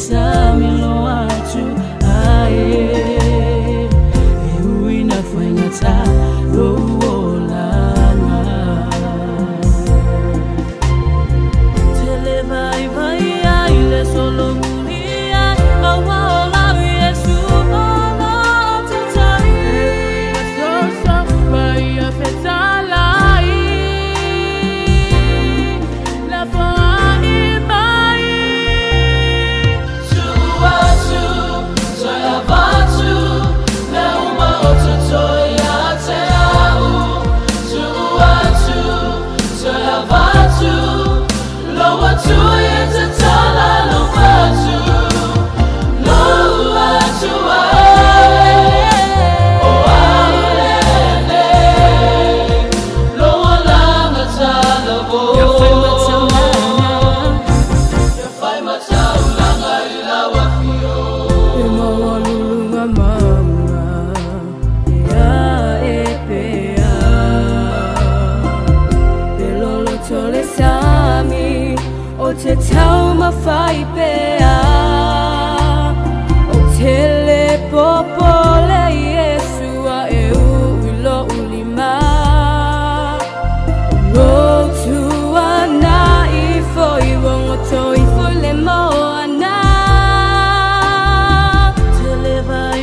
sami lo atu ae e uina faigata lou olaga tele vaivai ai le solomuli ai aua ola Iesu ola tatai Sosofa ia fetalai la foai mai Tuatu, toeavatu, le uma o toto ia te au. Tuatu, toeavatu, lo atu e te tala lo fatu. Lo atu ai, o au lele, lo olanga tala Ia vo. fai mataulanga Ia fai mataulanga i lau afio. E maualuluga mauga ia e pea pe loloto le sami o te taumafai pea o tele popole Iesu a e ui lou lima o tuana ifo i uagoto ifo i le moana Tele vai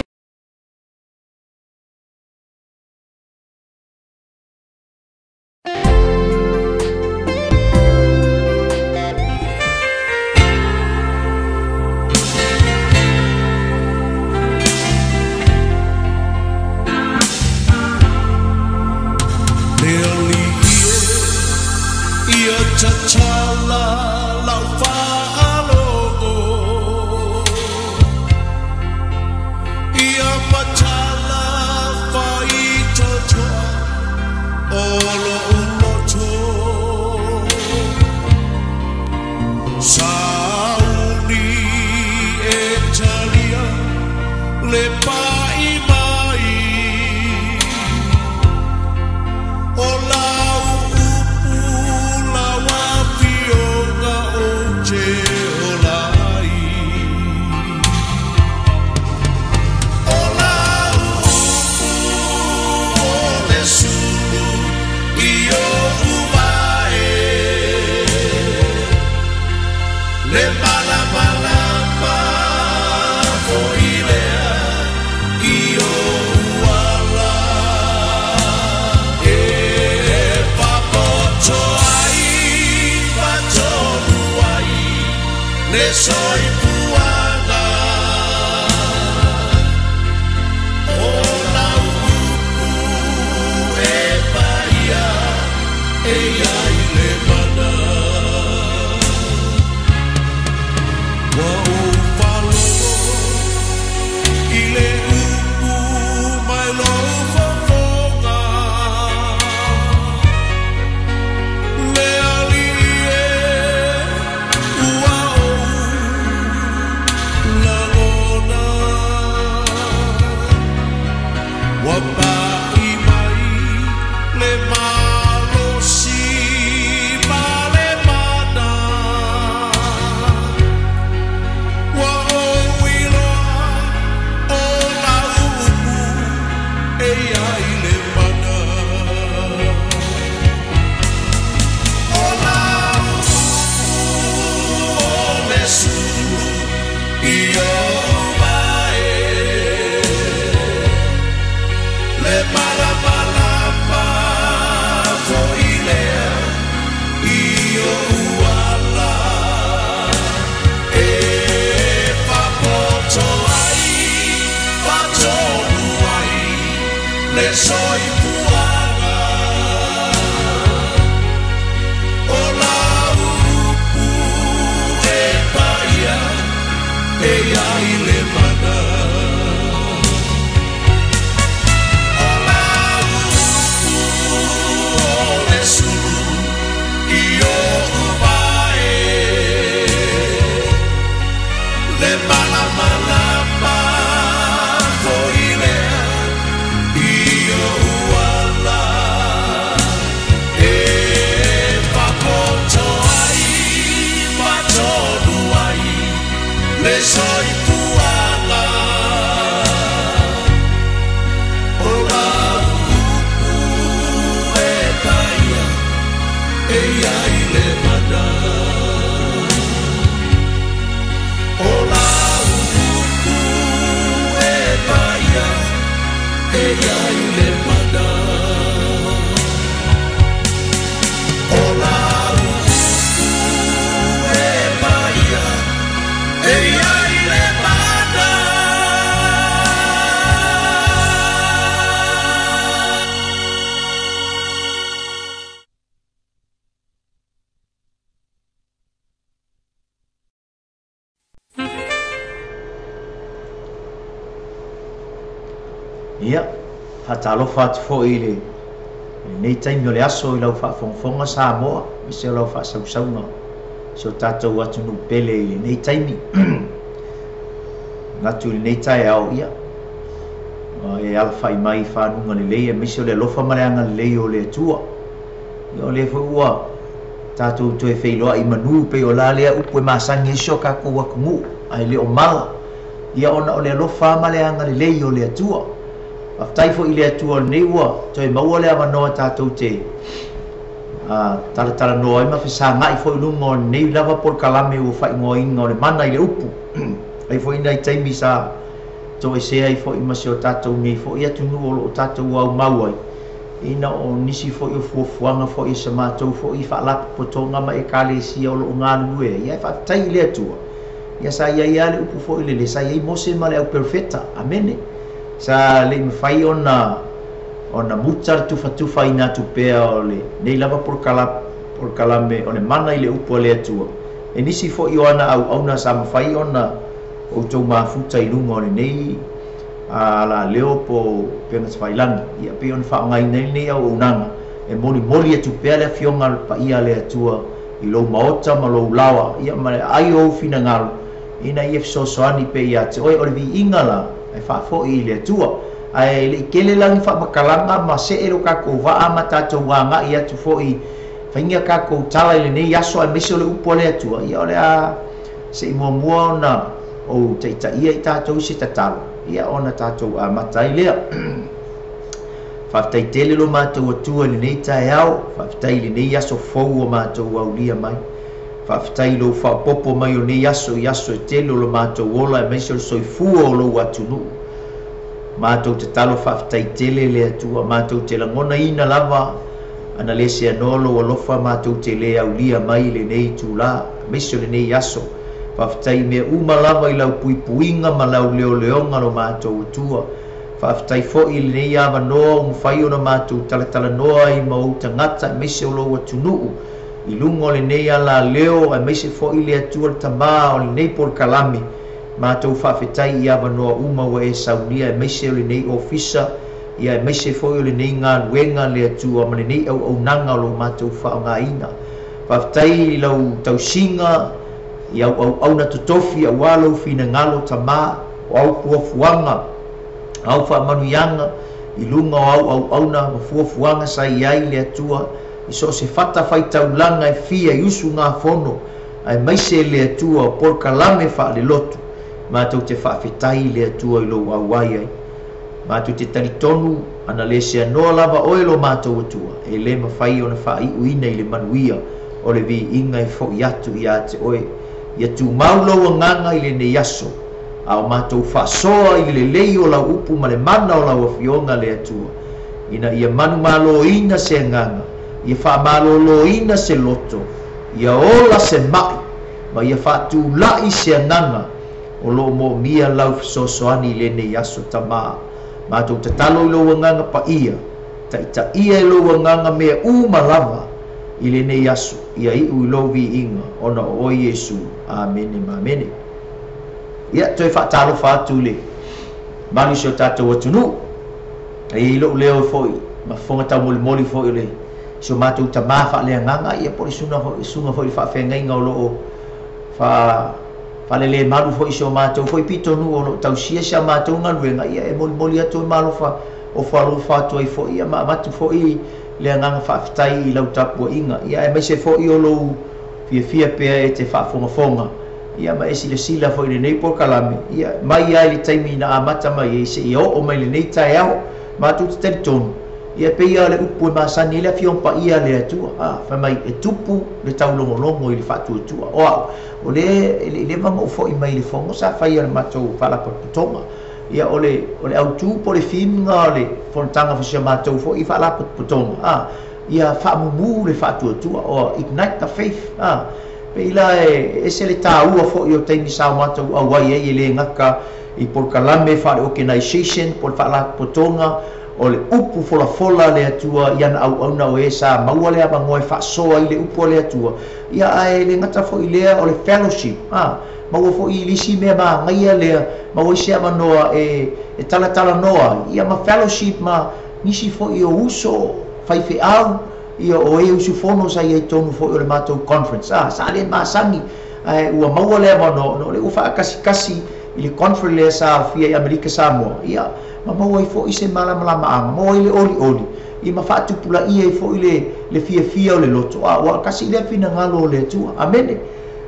Le alii e ia tatala lau faalogo ia matala faitotoa o lou loto sauni e talia le pai mai o lau upu lau afioga ou te ola ai. O lau upu o le sulu i ou vae le malamalama foi lea i ou ala e papoto ai patonu ai le soifuaga o lau upu e paia e ai le mana. Ua ou faalogo i le upu mai lou fofoga le alii e ua ou lagona ua pa'i mai le malosi ma le mana ua ou iloa o lau upu e ai le mana. O lau upu o le sulu i ou vae le malamalama foi lea i ou ala e fapoto ai fatonu ai le soifuaga o lau upu e paia e ai le mana. O lau upu o le sulu i ou vae le malamalama foi lea i ou ala e fapoto ai fatonu ai le. ia i le mana. O lau upu e paia e ia i le mana. Ia, faatalofa atu foi i lenei taimi o le aso i lau faafogafoga Samoa, aemaise o lau faasausauga i si o tatou atunuu pele i lenei taimi. Manatu i lenei taeao, ia, ua e alafai mai i fanuga lelei aemaise o le alofa ma le agalelei o le Atua. Ia, o lea foi ua tatou toe feiloai i manu pei o la lea upu e masani ai si o tatou atunuu ae le o mala, ia ona o le alofa ma le agalelei o le Atua. Faafetai foi i le Atua o lenei ua toe maua le avanoa tatou te talatalanoa ai ma fesagai foi i luga o lenei lava polokalame ua faaigoaina o le mana i le upu. Ai foi nai taimi sa toesea ai foi ma si o tatou nei foi atunuu o loo tatou aumau ai, ina o nisi foi o fuafuaga foi e sa matou foi faalapotopotoga ma ekalesia o loo galulue ai. Ia, faafetai i le Atua. Ia, sa iai lava le upu foi lele, sa iai Mose ma le auperofeta, amene. Sa le i mafai ona muta le tufatufaina atu pea o lenei lava polokalame o le mana i le upu a le Atua e nisi foi o ana auauna sa mafai ona outou mafuta i luga o lenei alaleo po o upega tafailagi. Ia, pei ona faaaogaina ai lenei auaunaga e molimoli atu pea le afioga paia a le Atua i lou maota ma lou laoa, ia ma le aai o ou finagalo ina ia fesoasoani pea ia te oe. O le viiga la e faafoi i le Atua. Ae le i tele la ni faamatalaga ma see lo tatou vaa ma tatou agai atu foi faiga tatou tala i lenei aso aemaise o le upu a le Atua, ia o le a se i muamua ona ou taitaia i tatou i se tatalo, ia ona tatou amata ai lea. Faafetai tele lo matou Atua i lenei taeao, faafetai i lenei aso fou o matou aulia mai. Faafetai i lou faaopoopo mai o nei aso i aso e tele o lo matou ola aemaise o le soifua o lou atunuu. Matou tatalo faafetai tele le Atua, matou te lagonaina lava ana le seanoa lou alofa matou te le aulia mai i lenei itulā aemaise o lenei aso. Faafetai i mea uma lava i lau puipuiga ma lau leoleoga lo matou Atua. Faafetai foi i lenei avanoa ua mafai ona matou talatalanoa ai ma ou tagata aemaise o lou atunuu i luga o lenei alaleo aemaise foi le Atua le Tamā o lenei polokalame. Matou faafetai i avanoa uma ua e saunia aemaise o lenei ofisa, ia aemaise foi o lenei galuega le Atua ma lenei auaunaga o lo matou faaaogaina. Faafetai i lau tausiga i au auauna totofi aua lou finagalo Tamā, o au fuafuaga, au faamanuiaga i luga o au auauna ma fuafuaga sa i ai le Atua i so o se fatafaitaulaga e fia i usugafono aemaise le Atua o polokalame faalelotu. Matou te faafetai i le Atua i lou auai ai. Matou te talitonu ana le seanoa lava oe lo matou Atua, e le mafai ona faaiuina i le manuia o le viiga e fo'i atu ia te oe. Ia tumau lou agaga i lenei aso, a o matou faasoa i le lelei o lau upu ma le mana o lau afioga le Atua, ina ia manumaloina se agaga, ia faamalōlōina se loto, ia ola se ma'i, ma ia faatula'i se agaga o loo moomia lau fesoasoani i lenei aso Tamā. Matou tatalo i lou agaga paia, taitaia e lou agaga mea uma lava i lenei aso, ia iu i lou viiga ona o oe Iesu. Amene ma amene. Ia, toe faatalofa atu i le mamalu i si o tatou atunuu. E i ai lou leo foi ma fofoga taumolimoli foi o le si o matou tamā faaleagaga, ia po o le susuga foi i le faafeagaiga o loo faalelemalu foi i si o matou foi pitonuu o loo tausia si a matou galuega. Ia, e molimoli atu e malofa ofo alofa atu ai foi, ia ma avatu foi le agaga faafetai i lau tapuaiga, ia aemaise foi o lou fiafia pea e te faafogafoga, ia ma e silasila foi i lenei polokalame, ia mai lava i le taimi na amata mai ai seia oo mai lenei taeao. Matou te talitonu, ia pei lava o le upu e masani ai le Afioga Paia a le Atua, fai mai e tupu le taulogologo i le faatuatua. O au, o lea e le i leva ona ou foi mai i le fono sa fai a le matou faalapotopotoga, Ia o le autū po o le theme o le fonotaga foi si a matou foi faalapotopotoga, ia faamumu le faatuatua, or ignite the faith. Pei la e ese le tāua foi o taimi sa o matou auai ai e lē gata i polokalame faale-organization po o le faalapotopotoga o le upu folafola a le Atua i ana auauna o e sa maua le avanoa e faasoa ai le upu a le Atua. Ia ae le gata foi lea o le fellowship, maua foi i le isi mea magaia lea, maua ai se avanoa e talatalanoa ai, ia ma fellowship ma nisi foi o uso faifeau, ia o e usufono sa i ai totonu foi o le matou conference. Sa le masani, ae ua maua le avanoa ona o lea ua faakasikasi i le conference lea sa aofia i Amerika Samoa, ia ma maua ai foi se malamalamaaga, maua ai le olioli, ia ma faatupulaia ai foi le fiafia o le loto, ua kasi lea finagalo o le Atua. Amene.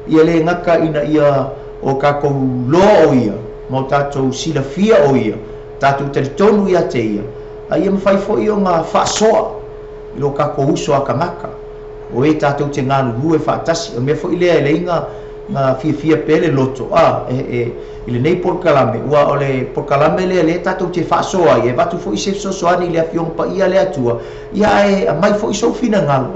Ia lē gata ina ia o tatou loa o ia ma o tatou silafia o ia, tatou talitonu ia te ia, a ia mafai foi ona faasoa i lo tatou uso a tagata o e tatou te galulue faatasi. O le mea foi lea e leai na fiafia pea le loto i lenei polokalame, ua o le polokalame lea lea tatou te faasoa ai, e avatu foi se fesoasoani i le Afioga Paia a le Atua, ia ae aumai foi sou finagalo,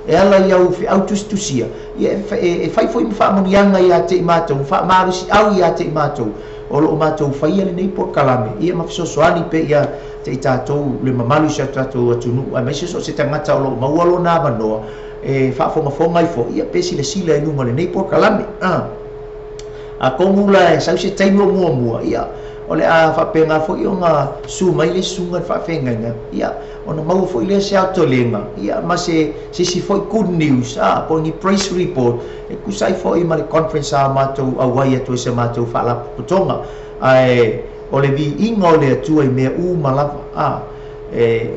e ala i au feau tusitusia, ia e fai foi ma faamanuiaga ia te i matou, faamalosiau ia te i matou o loo matou faia lenei polokalame, ia ma fesoasoani pea ia te i tatou le mamalu i si o tatou atunuu, aemaise so o se tagata o loo maua lona avanoa e faafogafoga ai foi, ia pe silasila i luga o lenei polokalame. Atonu la e sau se taimi o muamua, ia o le a faapena foi ona susu mai le susuga i le faafeagaiga, ia ona maua foi lea se aotolega, ia ma se isi foi good news, po o ni praise report e tusa ai foi ma le conference a matou auai atu ai se matou faalapotopotoga. Ae o le viiga o le Atua i mea uma lava,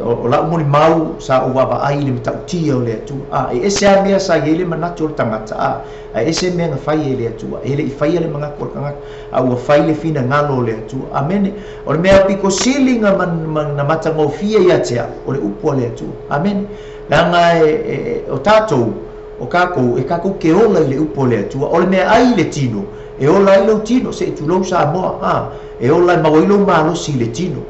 o lau molimau sa ou vaavaai i le matautia o le Atua. E ese lava mea sa i ai le manatu o le tagata, ae ese mea na fai e le Atua. E le i faia le manatu o le tagata, a ua fai le finagalo o le Atua. Amene. O le mea pito sili na matagofie ia te au, o le upu a le Atua. Amene. Leaga o tatou, o kakou, e kakou ke ola i le upu a le Atua. O le mea ai i le tino, e ola ai lou tino, se i tulou Samoa, e ola e maua ai lou malosi i le tino.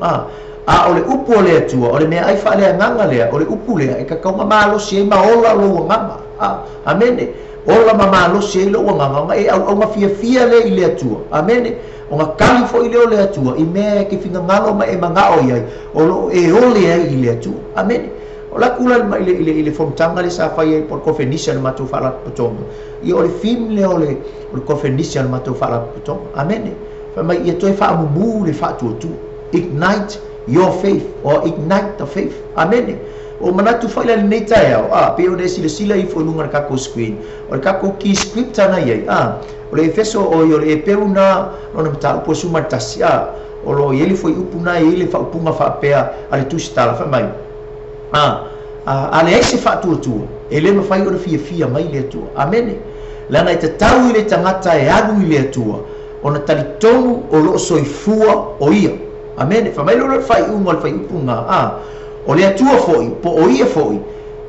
A o le upu o le Atua, o le mea ai faaleagaga lea, o le upu lea, e tatau malosi ai ma ola lou agaga. Amene. Ola ma malosi ai lou agaga, ona e auauna fiafia lea i le Atua. Amene. Ona kali foi lea o le Atua, i mea e ke finagalo ma e magao i ai, o loo e ole ai i le Atua. Amene. O la kula i le fonotaga le sa fai ai po o le kofenisi a le matou faalapotopotoga. Ia o le theme lea o le kofenisi a le matou faalapotopotoga. Amene. Fai mai ia toe faamumu le faatuatua. Ignite your faith, or ignite the faith. Amene. O manatu foi la lenei taeao, pei ona e silasila ifo i luga o le takou screen, o le takou key scripture na i ai, o le Efeso o i o le Eperu na lona mataupu e 11, o loo i ai le fuaiupu na e i ai le faaupuga faapea a le tusitala, fai mai, a leai se faatuatua, e lē mafai ona fiafia mai le Atua. Amene. Leaga e tatau i le tagata e alu i le Atua, ona talitonu o loo soifua o ia. Amene. Fai mai lea o le faaiuga o le fuaiupu o le Atua foi, po o ia foi,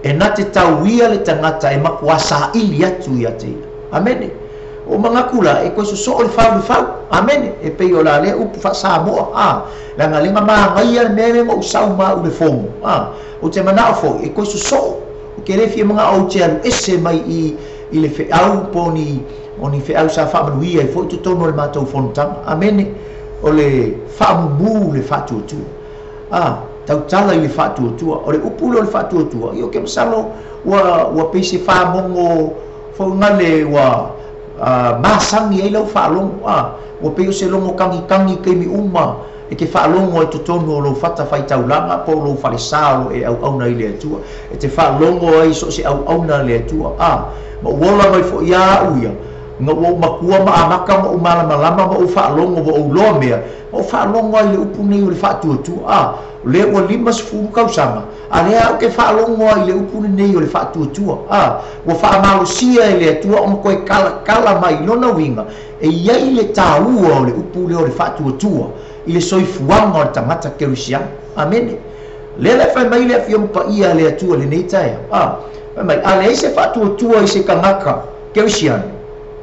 e na te tauia le tagata e matua saili atu ia te ia. Amene. O manatu la, e koe sosoo le fau le fau. Amene. E pei o la lea upu faasamoa, leaga lega magaia le mea lea ma ou sau ma au le fomo. O te manao foi, e koe sosoo. O ke le fia mangao ou te alu ese mai i le feau po ni o ni feau sa faamanuia ai foi totonu o le matou fonotaga. Amene. O le faamumu le faatuatua. Tautala i le faatuatua. O le upu lea o le faatuatua, ia o ke masalo ua pei se famogo fougale ua masagi ai lau faalogo. Ua pei o se logo kagikangi taimi uma e ke faalogo ai totonu o lou fatafaitaulaga po o lou falesa o loo e auauna i le Atua. E te faalogo ai so o se auauna le Atua. Ma ua ola mai foi ia au ia, na ua ou matua ma amata ma ou malamalama ma ou faalogo ma ou loa mea, ma ou faalogo ai le upu nei o le faatuatua. O lea ua 50 tausaga, a lea au ke faalogo ai le upu lenei o le faatuatua. Ua faamalosia e le Atua ona koe kalakala mai lona uiga, e i ai le tāua o le upu lea o le faatuatua i le soifuaga o le tagata kerisiano. Amene. Lea la e fai mai le Afioga Paia a le Atua lenei taeao. Fai mai, a leai se faatuatua i se tagata kerisiano,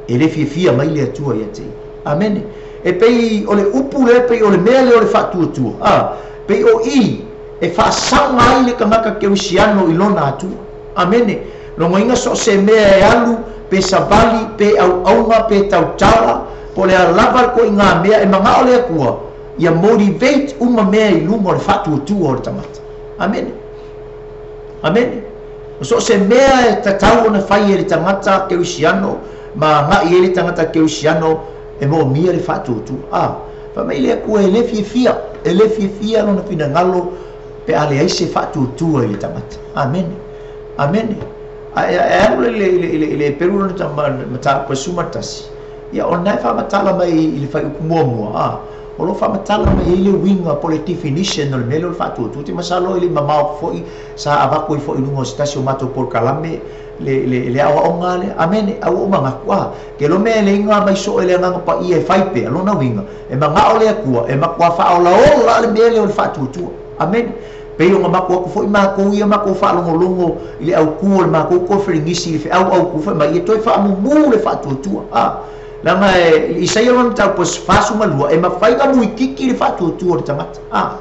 e lē fiafia mai le Atua ia te ia. Amene. E pei o le upu le pei o le mea le o le faatuatua a pei o i e faasaga ai le tagata kerisiano i lona atua. Amene. Logoina so se mea e alu pe savali pe auauga pe tautala po le alava le koiga mea e magao le Atua ia motivate uma mea i luga o le faatuatua o le tagata. Amene. Amene. O so se mea e tatau ona fai e le tagata kerisiano ma agai ai le tagata kerisiano e moomia le faatuatua. A fai mai le Atua e le fiafia, e le fiafia lona finagalo pe a leai se faatuatua i le tagata. Amene. Amene. A e alu le Peru lona mataupu e 11 ia ona e faamatala mai i le faiupu muamua a o lo faamatala mai ai le uiga po le definition o le mea lea o le faatuatua. Te masalo e le mamao foi sa avatu ai foi i luga o se tasi o matou polokalame le aoaoga lea. Amene. A ua ou manatu a ke lo mea e leiga mai so e le agaga paia e fai pea lona uiga e magao le Atua e matua faaolaola le mea lea o le faatuatua. Amene. Pei ona matou atu foi matou ia matou faalogologo i le autū o le matou koferegisi i le feau autū fai mai ia toe faamumū le faatuatua. A leaga e Isaia lona mataupu e 42 e mafai ona muititi le faatuatua o le tagata. A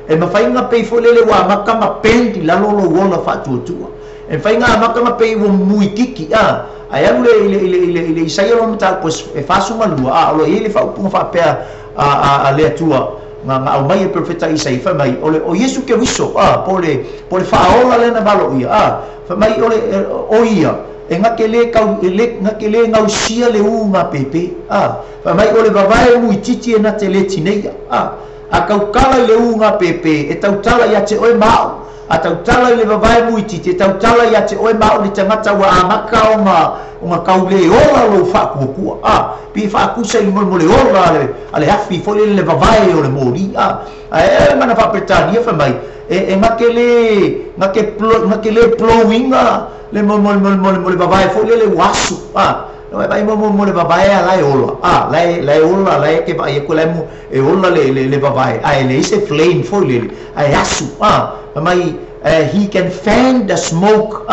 e mafai ona pei foi lele ua amata ma bend i lalo lou ola faatuatua. E mafai ona amata ona pei ua muititi a ae alu le Isaia lona mataupu e 42 a o lo o i ai le faaupuga faapea a le Atua nga aumai e profeta Isaia fai mai o le o Iesu Keriso a po le faaola lea na valoia a fai mai o le o ia e ngake le kau le ngake le gausia le uga pepe a fai mai o le vavae muititi e na te le tineia a a tautala i le uga pepe e tautala ia te oe mao a tautala i le vavae muititi e tautala ia te oe mao le tagata ua amaka ona kau le ola lou faatuatua a pi faakusa i le mo le ola a le afi foi le le vavae o le moli a ae mana faapetania fai mai e ngake le blowinga le mo le vavae foi le le uasu a vai mo le vavae a la e ola a la e ola la e ke vai ko la mo e ola le vavae a e le se flame foi le a e asu a mai he can fan the smoke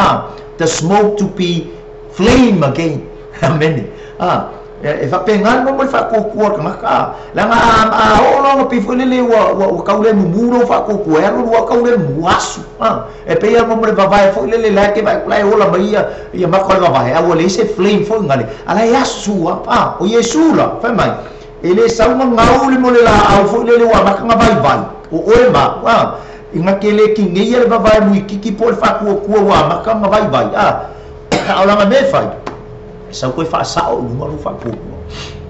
the smoke to be flame again. Amen. A e faapega mo le faatuatua tagata leaga a oo loa pei foi lele ua kau le mumu lou faatuatua e alu lua kau le mumu asu a e pei a mo le vavae foi lele la ke vai la e ola mai ia maka o le vavae a ua leai se flame foi gale a la e asu a o Iesu la fai mai e le sauga gau le mo le laau foi lele ua amata vaivai o oe ma a i gake le kigeia le vavae muikiki po o le faatuatua ua amata vaivai a a o laga mea e fai e sau koe faasao i luga lou faatuatua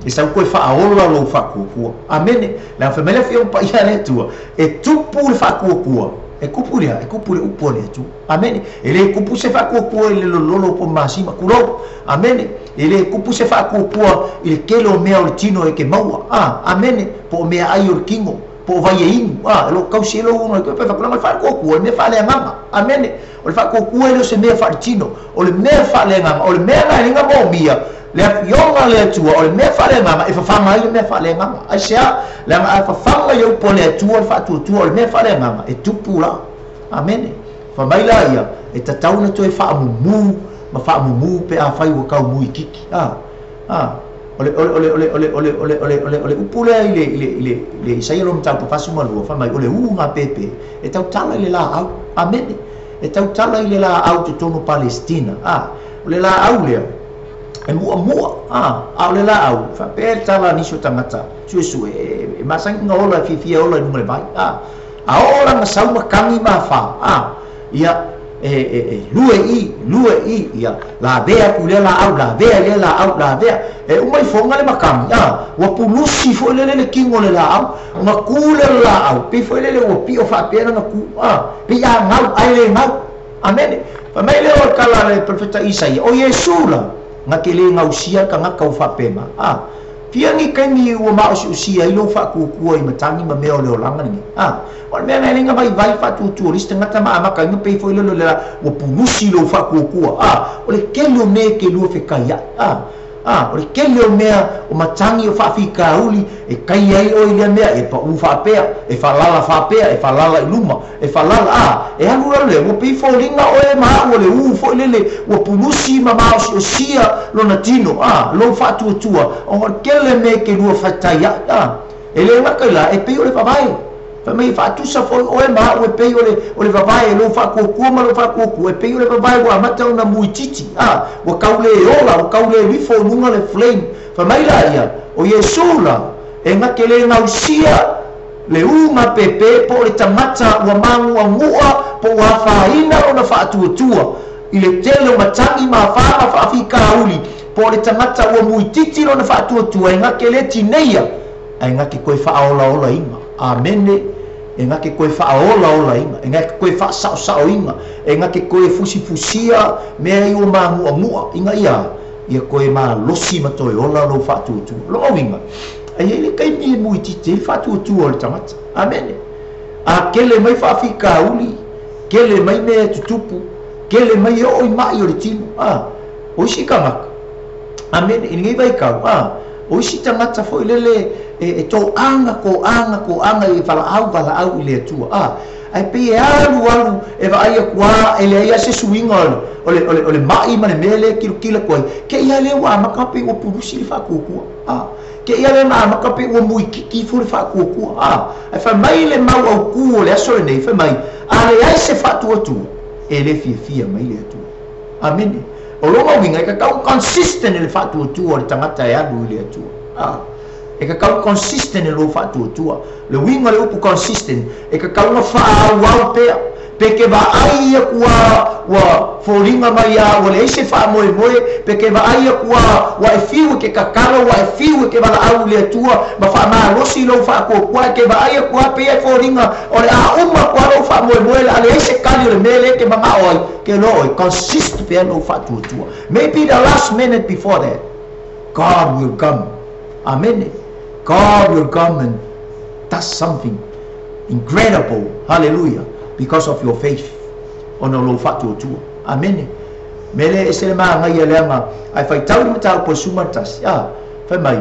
e sau koe faaola lou faatuatua. Amene. Leaga fai mai le afioga paia le Atua e tupu le faatuatua e kupu lea e kupu le upu a le Atua. Amene. E le kupu se faatuatua i le lololo po masima kulou. Amene. E le kupu se faatuatua i le tele o mea o le tino e ke maua a. Amene. Po o mea ai o le kingo po o vai e inu a e lo kausi e lou ona pe fakulanga le faatuatua le mea faaleagaga. Amene. O le faatuatua e le o se mea faaletino o le mea faaleagaga o le mea na e liga moomia le afioga le Atua o le mea faaleagaga e fafaga ai le mea faaleagaga ai sea leaga a fafaga i upu a le Atua le faatuatua o le mea faaleagaga e tupu la. Amene. Fai mai la ia e tatau ona toe faamumū ma faamumū pe afai ua kaumuititi a a o le upu lea i le Isaia lona mataupu 42 fai mai o le uga pepe e tautala i le laau. Amene. E tautala i le laau totonu Palestina a o le laau lea e muamua a o le laau faapea le tala a nisi o tagata suesue e masani ola e fiafia ola i luga le vai a a oo lana sau makagi ma afā a ia e lue i ia lavea atu lea laau lavea lea laau lavea e uma ifoga le makagi a ua pulusi foi lele le kingo le laau ona kū le laau pei foi lele ua pio faapea lana kū a pei a gau ae le gau. Amene. Fai mai lea o le kala le profeta Isaia o Iesu la gake le gausia le tagata ua faapena a fia ni kaimi ua maosiusia ai lou faatuatua i matagi ma mea o le olaga lenei a o le mea na e leiga vaivai faatuatua o le isi tagata ma amataina pei foi lele o le ua pulusi lou faatuatua a o le tele o mea e te lua fekaiaʻi a A, o le tele o mea o matagi o faafikauli e kai ai oe i lea mea e paʻū faapea, e faalala faapea, e faalala i luma, e faalala, a, e alu lalo lea, ua pei foliga oe ma aʻu o le ū foi lele, ua pulusi ma maosiosia lona tino, a, lou faatuatua, ona o le tele mea e te lua faitaiaʻi, a, e lē gata i la, e pei o le vavae. Fai mai e faatusa foi oe ma aʻu e pei o le, o le vavae, lou faatuatua ma lou faatuatua, e pei o le vavae ua amata ona muititi, a, ua tau lē ola, ua tau lē lifo i luga le flame. Fai mai laia, o Iesu la, e na te lē gausia le ū pēpē po o le tagata ua maguagu'a po ua afaina lona faatuatua i le tele o matagi ma afā ma faafikauli po o le tagata ua muititi lona faatuatua e na te lē tineia ae na te toe faaolaolaina. Amene. E na te toe faaolaolaina, e na te toe faasaosaoina, e na te toe fusifusia mea ai ua maguagu'a ina ia ia toe malosi ma toe ola lou faatuatua. Lona uiga, e iai le taimi e muititi ai le faatuatua o le tagata. Amene. A kele mai faafikauli, kele mai mea e tutupu, kele mai e oo i maʻi o le tino, a, o isi tagata. Amene. I lenei vaitau, a, o isi tagata foi lele e toʻaga toʻaga toʻaga i valaau valaau i le Atua, a, ae pei e alu alu e vaai atu a e leai a se suiga o le, o le, o le maʻi ma le mea lea e kilokilo atu ai ke ia lea ua amata pei ua pulusi le faatuatua, a, ke ia lea na amata pei ua muititi ifo le faatuatua, a, ae fai mai le mau autū o le aso lenei, fai mai a leai se faatuatua e lē fiafia mai le Atua. Amene. O lona uiga e tatau consistent le faatuatua o le tagata e alu i le Atua, a, e tatau consistent e lou faatuatua. Le uiga o le upu consistent, e tatau ona faaauau pea pe ke vaai atu a ua foliga mai a ua leai se faamoemoe, pe ke vaai atu a ua e fiu e ke tatalo, ua e fiu e ke valaau i le Atua ma faamalosi lou faatuatua, e ke vaai atu a pei e foliga o le a uma atu a lou faamoemoe le a leai se kali o le mea lea e ke manao ai ke loa oe consist pea lou faatuatua. Maybe the last minute before that, God will come. Amene. God will come and does something incredible. Hallelujah. Because of your faith. Ona o lou faatuatua. Amene. Me le ese le magaia leaga ae faitau le mataupu a le 11, a, fai mai,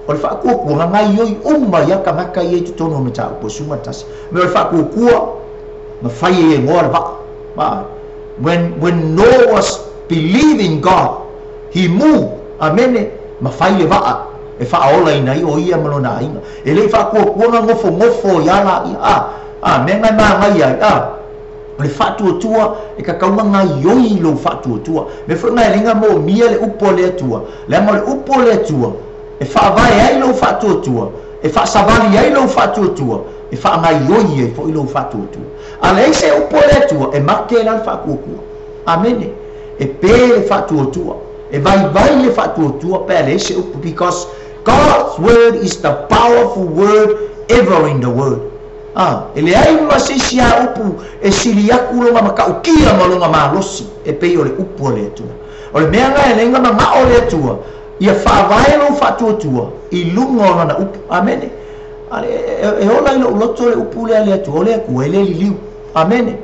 o le faatuatua gagaioi uma ia tagata ia i totonu o le mataupu a le 11. Me o le faatuatua na fai ai e Noa le vaa. Ma, when Noah was believing God, he moved. Amene. Ma fai le vaa e faaolaina ai o ia ma lona aiga. E lei faatuatua gagofogofo ia laia, a, a, mea gae magaia ai, a, o le faatuatua e tatau gagaioi i lou faatuatua. Mea foi gae leiga moomia le upu a le Atua, leaga o le upu a le Atua e faavae ai lou faatuatua, e faasavali ai lou faatuatua, e faagaioi ai foi lou faatuatua. A leai se upu a le Atua, e make la le faatuatua. Amene. E pē le faatuatua, e vaivai le faatuatua pe a leai se upu, because God's word is the powerful word ever in the world. A, e leai ma se isi a upu e sili aku lona mataʻukia ma lona malosi e pei o le upu a le Atua. O le mea gae leiga manaʻo le Atua ia faavae lou faatuatua i luga o lana upu. Amene. E ola i loʻu loto le upu lea le Atua, o le Atua e lē liliu. Amene.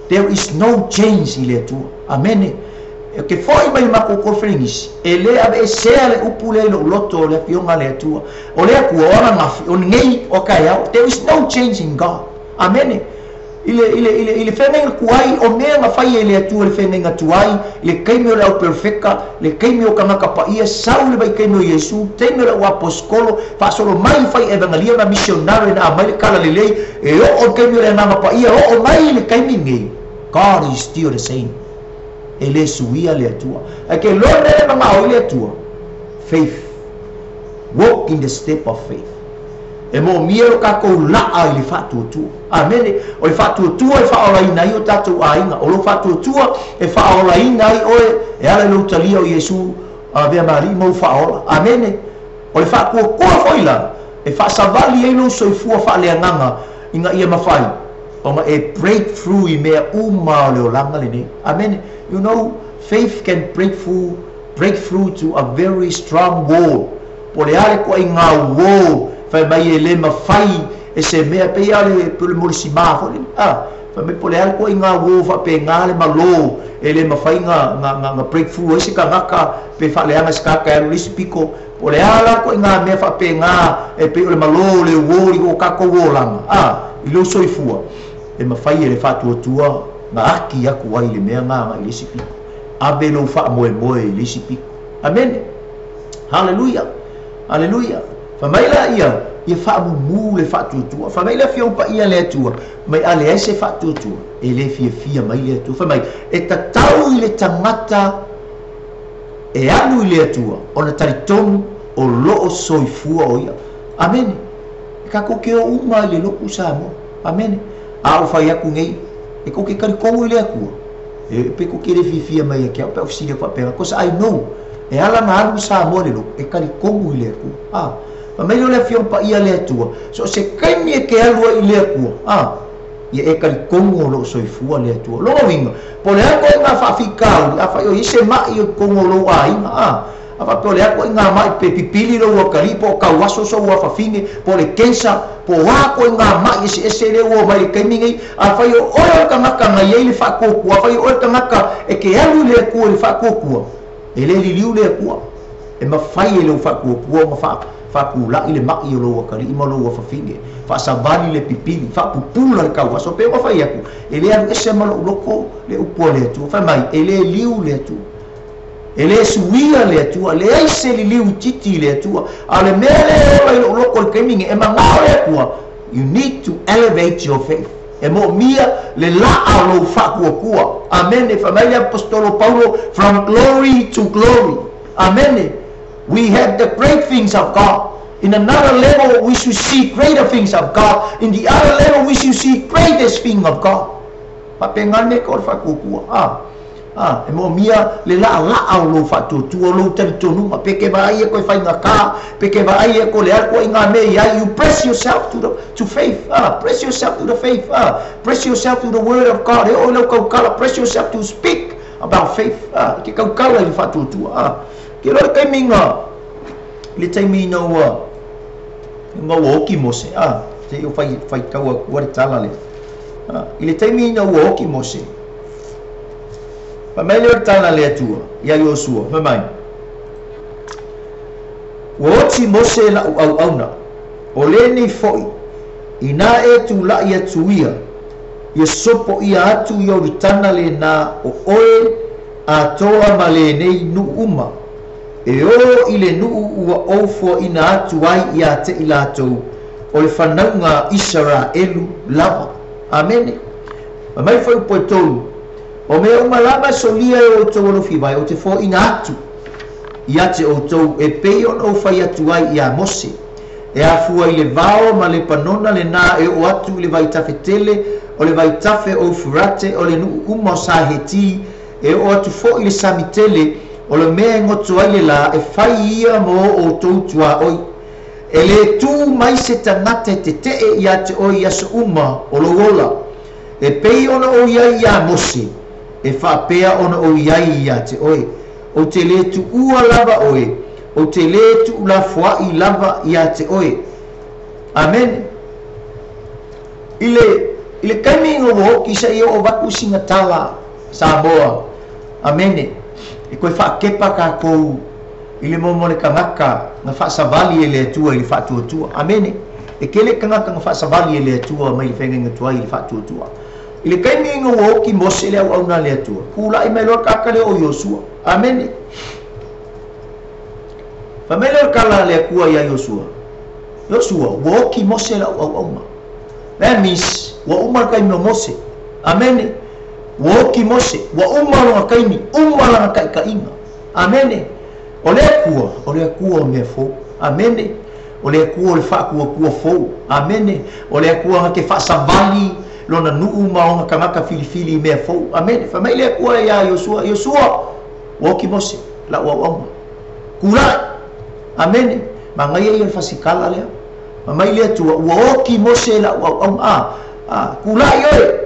There is no change i le Atua. Amene. E ke foʻi mai le matou conference, e lē aveesea le upu lea i loʻu loto o le afioga a le Atua. O le Atua o ananafi, o lenei, o taeao. There is no change in God. Amene. I le, i le, i le, i le feagaiga tuai, o mea na fai e le Atua i le feagaiga tuai, i le taimi o le auperofeka, le taimi o tagata paia, sau le vaitaimi o Iesu, taimi o le auaposikolo, faasolo mai fai evangelia ma missionary na aumai le tala lelei, e oo le taimi o le Agaga Paia, oo mai le taimi lenei, God is still the same. E lē suia le Atua. Ae ke loa le mea lea e manao ai le Atua, faith. Walk in the step of faith. E moomia lo tatou laa i le faatuatua. Amene. O le faatuatua e faaolaina ai o tatou aiga. O lou faatuatua e faaolaina ai oe e ala i lou talia o Iesu avea ma alii ma ou faaola. Amene. O le faatuatua foi la e faasavali ai lou soifua faaleagaga ina ia mafai ona e break through i mea uma o le olaga lenei. Amene. You know, faith can break through to a very strong wall. Po o le a le toaiga wall fai mai e lē mafai e se mea pei a le pei o le molesimā foi lele, a, Fai mai po o le a le ituaiga uō faapena le malo e le mafai ona breakthrough ai se tagata pe faaleaga se tagata e alu i le isi pito. Po o le a la le ituaiga mea faapena e pei o le malo o le uō i o tatou olaga a i lou soifua e mafai e le faatuatua ona ati atu ai i le mea lena agai i le isi pito. Ave lou faamoemoe i le isi pito. Amene. Haleluia. Aleluia. Fai mai laia, ia faamumu le faatuatua. Fai mai le Afioga Paia a le Atua, mai a leai se faatuatua, e le fiafia mai le Atua. Fai mai, e tatau i le tagata e alu i le Atua ona talitonu o lo o soifua o ia. Amene. E tatou te o uma i le lotu Samoa. Amene. A ou fai atu nei, e tou te talitonu i le Atua, e pe tou te le fiafia mai ia te au pe a ou fesili atu faapena, cause I know, e ala ona alu Samoa i le lotu, e talitonu i le Atua. A. Fai mai lea o le Afioga Paia a le Atua, so o se taimi e te alu ai i le Atua, a, ia e talitonu o lo o soifua le Atua. O lona uiga, po o le a ituaiga faafitauli, afai o i ai se mai o totonu o lou aiga, a, a faapea o le a ituaiga mai pe pipili lou atalii, po o tauaso sou afafine, po o le cancer, po o a ituaiga mai eseese lea ua oo mai i le taimi nei, afai o oe o le tagata na i ai le faatuatua, afai o oe le tagata e te alu i le Atua i le faatuatua, e le liliu le Atua. E mafai e lou faatuatua ona faatulai le mai o lou atalii ma lou afafine, faasavali le pipili, faapupula le tauaso. Pei ona fai atu, e le alu ese ma lou loto le upu a le Atua. Fai mai, e le liu le Atua. E le suia le Atua, leai se liliu itiiti i le Atua. A o le mea lea e ola i lou loto i le taimi nei, e manao le Atua, you need to elevate your faith. E moomia le laa o lou faatuatua. Amene. Fai mai le Aposetolo Paulo, from glory to glory. Amene. We have the great things of God. In another level, we should see greater things of God. In the other level, we should see greatest thing of God. Faapena le mea o le faatuatua. A, a, e moomia le laalaa o lou faatuatua, o lou talitonuga, pe ke vaai e koe faigata, pe ke vaai e koe le a ituaiga mea i ai, you press yourself to the to faith, a, press yourself to the faith, a, press yourself to the word of God, e oo i lau tautala, press yourself to speak about faith, a, e ke tautala i le faatuatua, a. Ke loa le taimi na, le taimi ina ua, ina ua oki Mose, a, se i o fai, faitau atua le tala lea. A, i le taimi ina ua oki Mose, fai mai lea o le tala a le Atua iā Iosua, fai mai, Ua oti Mose la'u auauna, o lenei fo'i, inā e tula'i atu ia, ia sopo'ia atu Ioritana lenā o oe atoa ma lenei nu'u uma, e ō i le nu'u ua ou foaʻina atu ai iā te i latou, o le fanauga a Isaraelu lava. Amene. Fai mai foi upu e tolu, O mea uma lava e solia e outou alofi vai, ou te foaʻina atu ia te outou, e pei ona ou fai atu ai iā Mose, e afua i le vao ma Lepanona lenā e oo atu i le vaitafe tele o le vaitafe o Eufurate, o le nuʻu uma o Saheti, e oo atu foʻi i le sami tele o le mea e goto ai le lā, e fai ia mo outou tuaoi. E lē tū mai se tagata e teteʻe iā te oe i aso uma o lou ola. E pei ona ou i ai iā Mose, e faapea ona ou i ai iā te oe. Ou te lē tuua lava oe, ou te lē tuulafoaʻi lava iā te oe. Amene. I le, i le taimi ina ua oki seʻia oo avatu sina tala Samoa. Amene. E toe faakepa tatou i le momo o le tagata na faasavali e le Atua i le faatuatua. Amene. E tele tagata na faasavali e le Atua mai le feagaiga tuai i le faatuatua. I le taimi ina ua oti Mose le auauna a le Atua, tulaʻi mai loa le tagata lea o Iosua. Amene. Fai mai lea o le tala a le Atua iā Iosua, Iosua, ua oti Mose lau auauna. That means, ua uma le taimi o Mose. Amene. Ua oti Mose, ua uma lona taimi, uma lana taʻitaʻiga. Amene. O le Atua, o le Atua o mea fou. Amene. O le Atua o le faatuatua fou. Amene. O le Atua na te faasavali lona nuʻu ma ona tagata filifili i mea fou. Amene. Fai mai le Atua iā Iosua, Iosua, ua oti Mose, lau auauna. Tulaʻi. Amene. Manaia ia o le fasikala lea. Fai mai le Atua, ua oti Mose lau auauna. A, a, tulaʻi oe.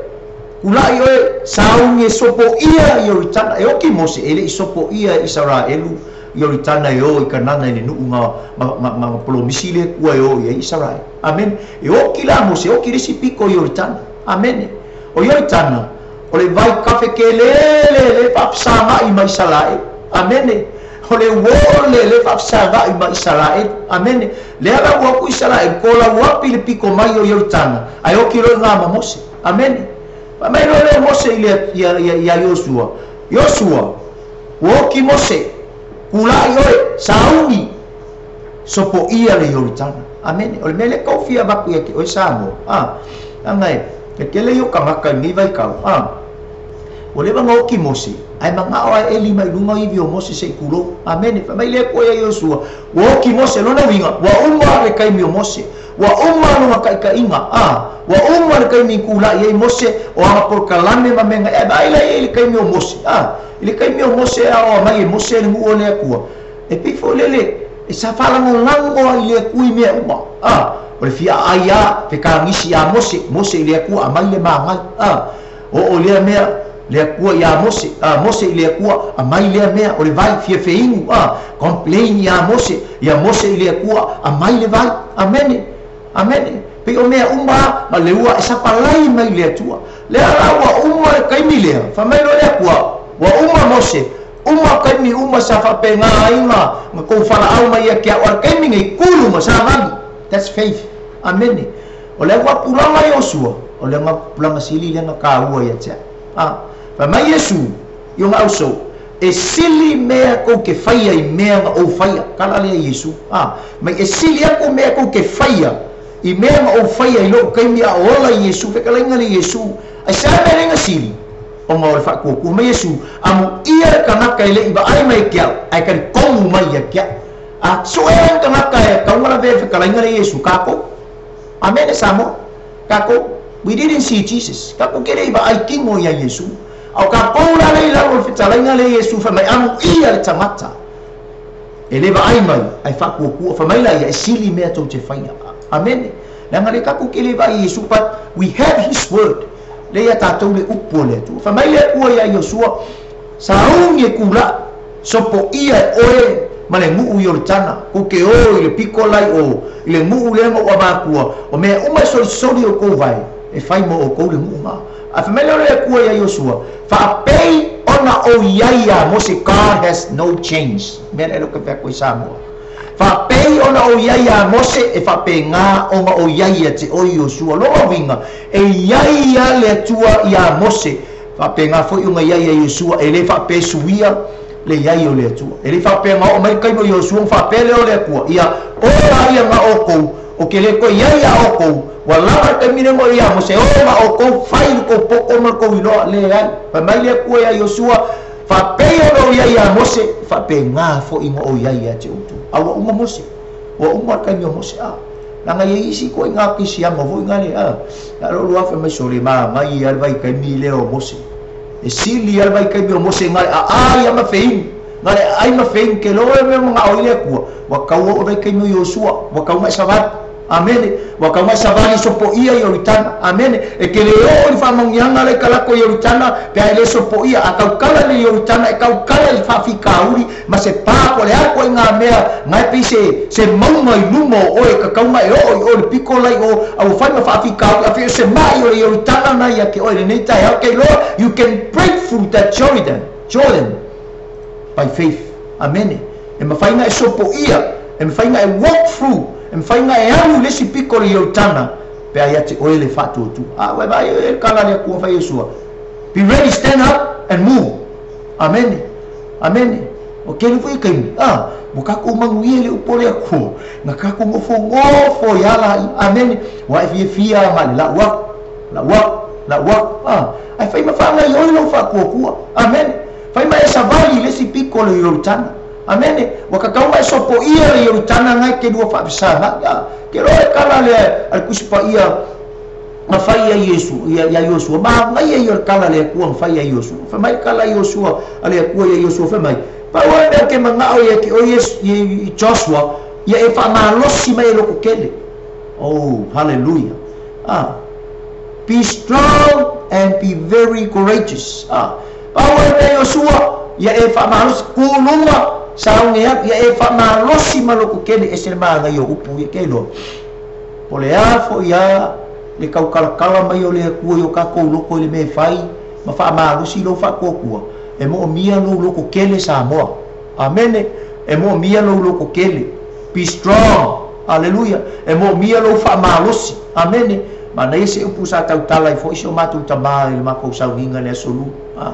Tulaʻi oe, sauni e sopoʻia Ioritana. E oti Mose, e leʻi sopoʻia e Isaraelu Ioritana e o i Kanana i le nuʻu na, na, na, na polomisi le Atua e o i ai Isaraelu. Amene. E oti la Mose, oti le isi pito o Ioritana. Amene. O Ioritana o le vai kafe ke le le le faafesagaʻi ma Isalae. Amene. O le uō le le faafesagaʻi ma Isalae. Amene. Lea lau aku Isalae ko lau api le piko mai o Ioritana ae oki loe gā ma Mose. Amene. Faamai loe lea Mose i le ia Iosua. Iosua ua oki Mose kulaʻi oe sauni sopoʻia le Ioritana. Amene. O le mea lea kaufia avaku ia ke oe Samoa. Aga e kele i o kagaka i lenei vaikau. Ua leva na oki Mose ae magao ae eli mai luga o ivi o Mose seʻi kulou. Amene. Faamai le Akua ia Iosua ua oki Mose lona uiga ua uma le kaimi o Mose. Ua uma lona kaʻikaʻiga. Ua uma le kaimi i kulaʻi ai Mose o aga polokalame ma mea gaʻi ae vaai la ia i le kaimi o Mose. I le kaimi o Mose a oa mai e Mose le nuu o le Akua e pei foi lele e sa faalagolago ai le Akua i mea uma. O le fia aai a fekagisi iā Mose, Mose i le Akua aumai le magai. Oo lea mea le Akua iā Mose, Mose i le Akua aumai lea mea o le vai fia feinu. Complain iā Mose, ia Mose i le Akua aumai le vai. Amene. Amene. Pei o mea uma ma le ua e sapalai mai le Atua. Lea la ua uma le kaimi lea faamai loa le Akua ua uma Mose uma kaimi uma sa faapegā ai ma kou falaau mai ia ke a'u a le kaimi nei kulu ma savali. That's faith. Amene. O le auapulaga Iosua o le agapulaga sili lea na kāua ia te a'u. Faamai Iesu i ona ausou e sili mea kou ke faia i mea na ou faia. Kala lea Iesu. Mai e sili aku mea kou ke faia i mea na ou faia i loʻu kaimi a o ola Iesu fetalaiga le Iesu ai se a mea lea na sili ona o le faakuakua mai Iesu amuia le kanaka e leʻi vaai mai ke a'u ae talitonu mai ia ke a'u. A soʻe tagata e kauga lavea fetalaiga le Iesu kākou. Amene Samoa. Kākou we didn't see Jesus. Kākou ke leʻi vaai kino ia Iesu. A o kākou la le i lalo o le fetalaiga le Iesu fai mai amuia le tagata e le vaai mai ae faakuakua faamai la ia e sili mea tou te faia. Amene. Leaga le kākou ke le vaai Iesu, but we have his word. Le ia tātou le upu o le Atua. Faamai le Akua iā Iosua sauni e kulaʻi sopoʻia e oe ma le nuu Ioritana kou ke o i le piko lai o i le nuu lea ma ua makua o mea uma e solisoli o kou vai e fai mo oukou le nuu ma. Ae faamai lea o le Akua iā Iosua faapei ona ou iai iā Mose. God has no change. Mea lea le ka fai atu ai Samoa. Faapei ona ou iai iā Mose e faapegā ona ou iai ia te oe Iosua. Lona uiga e iai ia le Atua iā Mose faapegā foi ona iai ia Iosua e lē faapesuia le iai o le Atua. E lē faapega oo mai le kaimi o Iosua ona faapea lea o le Atua ia ola ia ga oukou o ke lē toe iai iā oukou ua lava le kaimi lea ma iā Mose o ma oukou fai le kou poto ma le kou iloa leai. Faimai le Atua iā Iosua faapei ona ou iai iā Mose faapegā foʻi na ou iai ia te outou. A ua uma Mose. Ua uma le kaimi o Mose. Leaga iai isi koʻiga kisiaga foi ga le a lou lua afe mai sole magai ia le vaikaimi lea o Mose. E sili ia le vaikaimi o Mose na le aai ia ma feinu. Na le aai ma feinu ke loa e mea magao ai le Akua. Ua tau oo vaikaimi o Iosua. Ua tau mai savali. Amene. Ua tau mai savali sopoʻia Ioritana. Amene. E ke le oo i le faamanuiaga le kalako Ioritana pe a e lē sopoʻia a taukala le Ioritana e taukala i le faafikauli ma se pā po o le a koʻiga mea gae pei se mauga i luma o oe kakauga e oo i oe le piko lai o a ua fai ma faafikauli a fei o se maʻi o le Ioritana na ia ke oe lenei taeao ke iloa you can break through that Jordan by faith. Amene. E mafai na e sopoʻia e mafai na e walk through e mafai na e alu i le isi piko o le Ioritana pe a ia te oe le faatuatua. A ua e vaai oe e kala le Akua fai Iosua be ready, stand up and move. Amene. Amene. O kele foi kaimi. Ua kākou manuia i le upu o le Akua na kākou gofogofo i ala ai. Amene. Ua e fiafia ga le lau aku lau aku lau aku. Ae fai ma faagaioʻi lou faakuakua. Amene. Fai ma e savali i le isi piko o le Ioritana. Amene. Ua kakau ma e sopoʻia le Ioritana gae ke lua faafesagaʻi. Ke loa e kala le a le Tusi Paia na fai ia Iesu ia ia Iosua magaia ia o le kala le Akua na fai ia Iosua. Fai mai kala Iosua a le Akua ia Iosua fai mai pau a mea ke magao ia ke o Iesu i Joshua ia e faamalosi mai e loko kele. Oh, hallelujah. Be strong and be very courageous. Pau a mea Iosua ia e faamalosi kuluga saoge aku ia e faamalosi ma loko kele e se le magaia o upu ia ke iloa. Po le a foʻi a Le kaukalakala mai o le Atua i o tatou loko i le mea e fai ma faamalosi lou faatuatua e moomia lou loko kele Samoa. Amene. E moomia lou loko kele. Be strong. Aleluia. E moomia lou faamalosi. Amene. Manaia se upu sa tautala ai foi si o matou tamā i le makou sauniga le aso lua.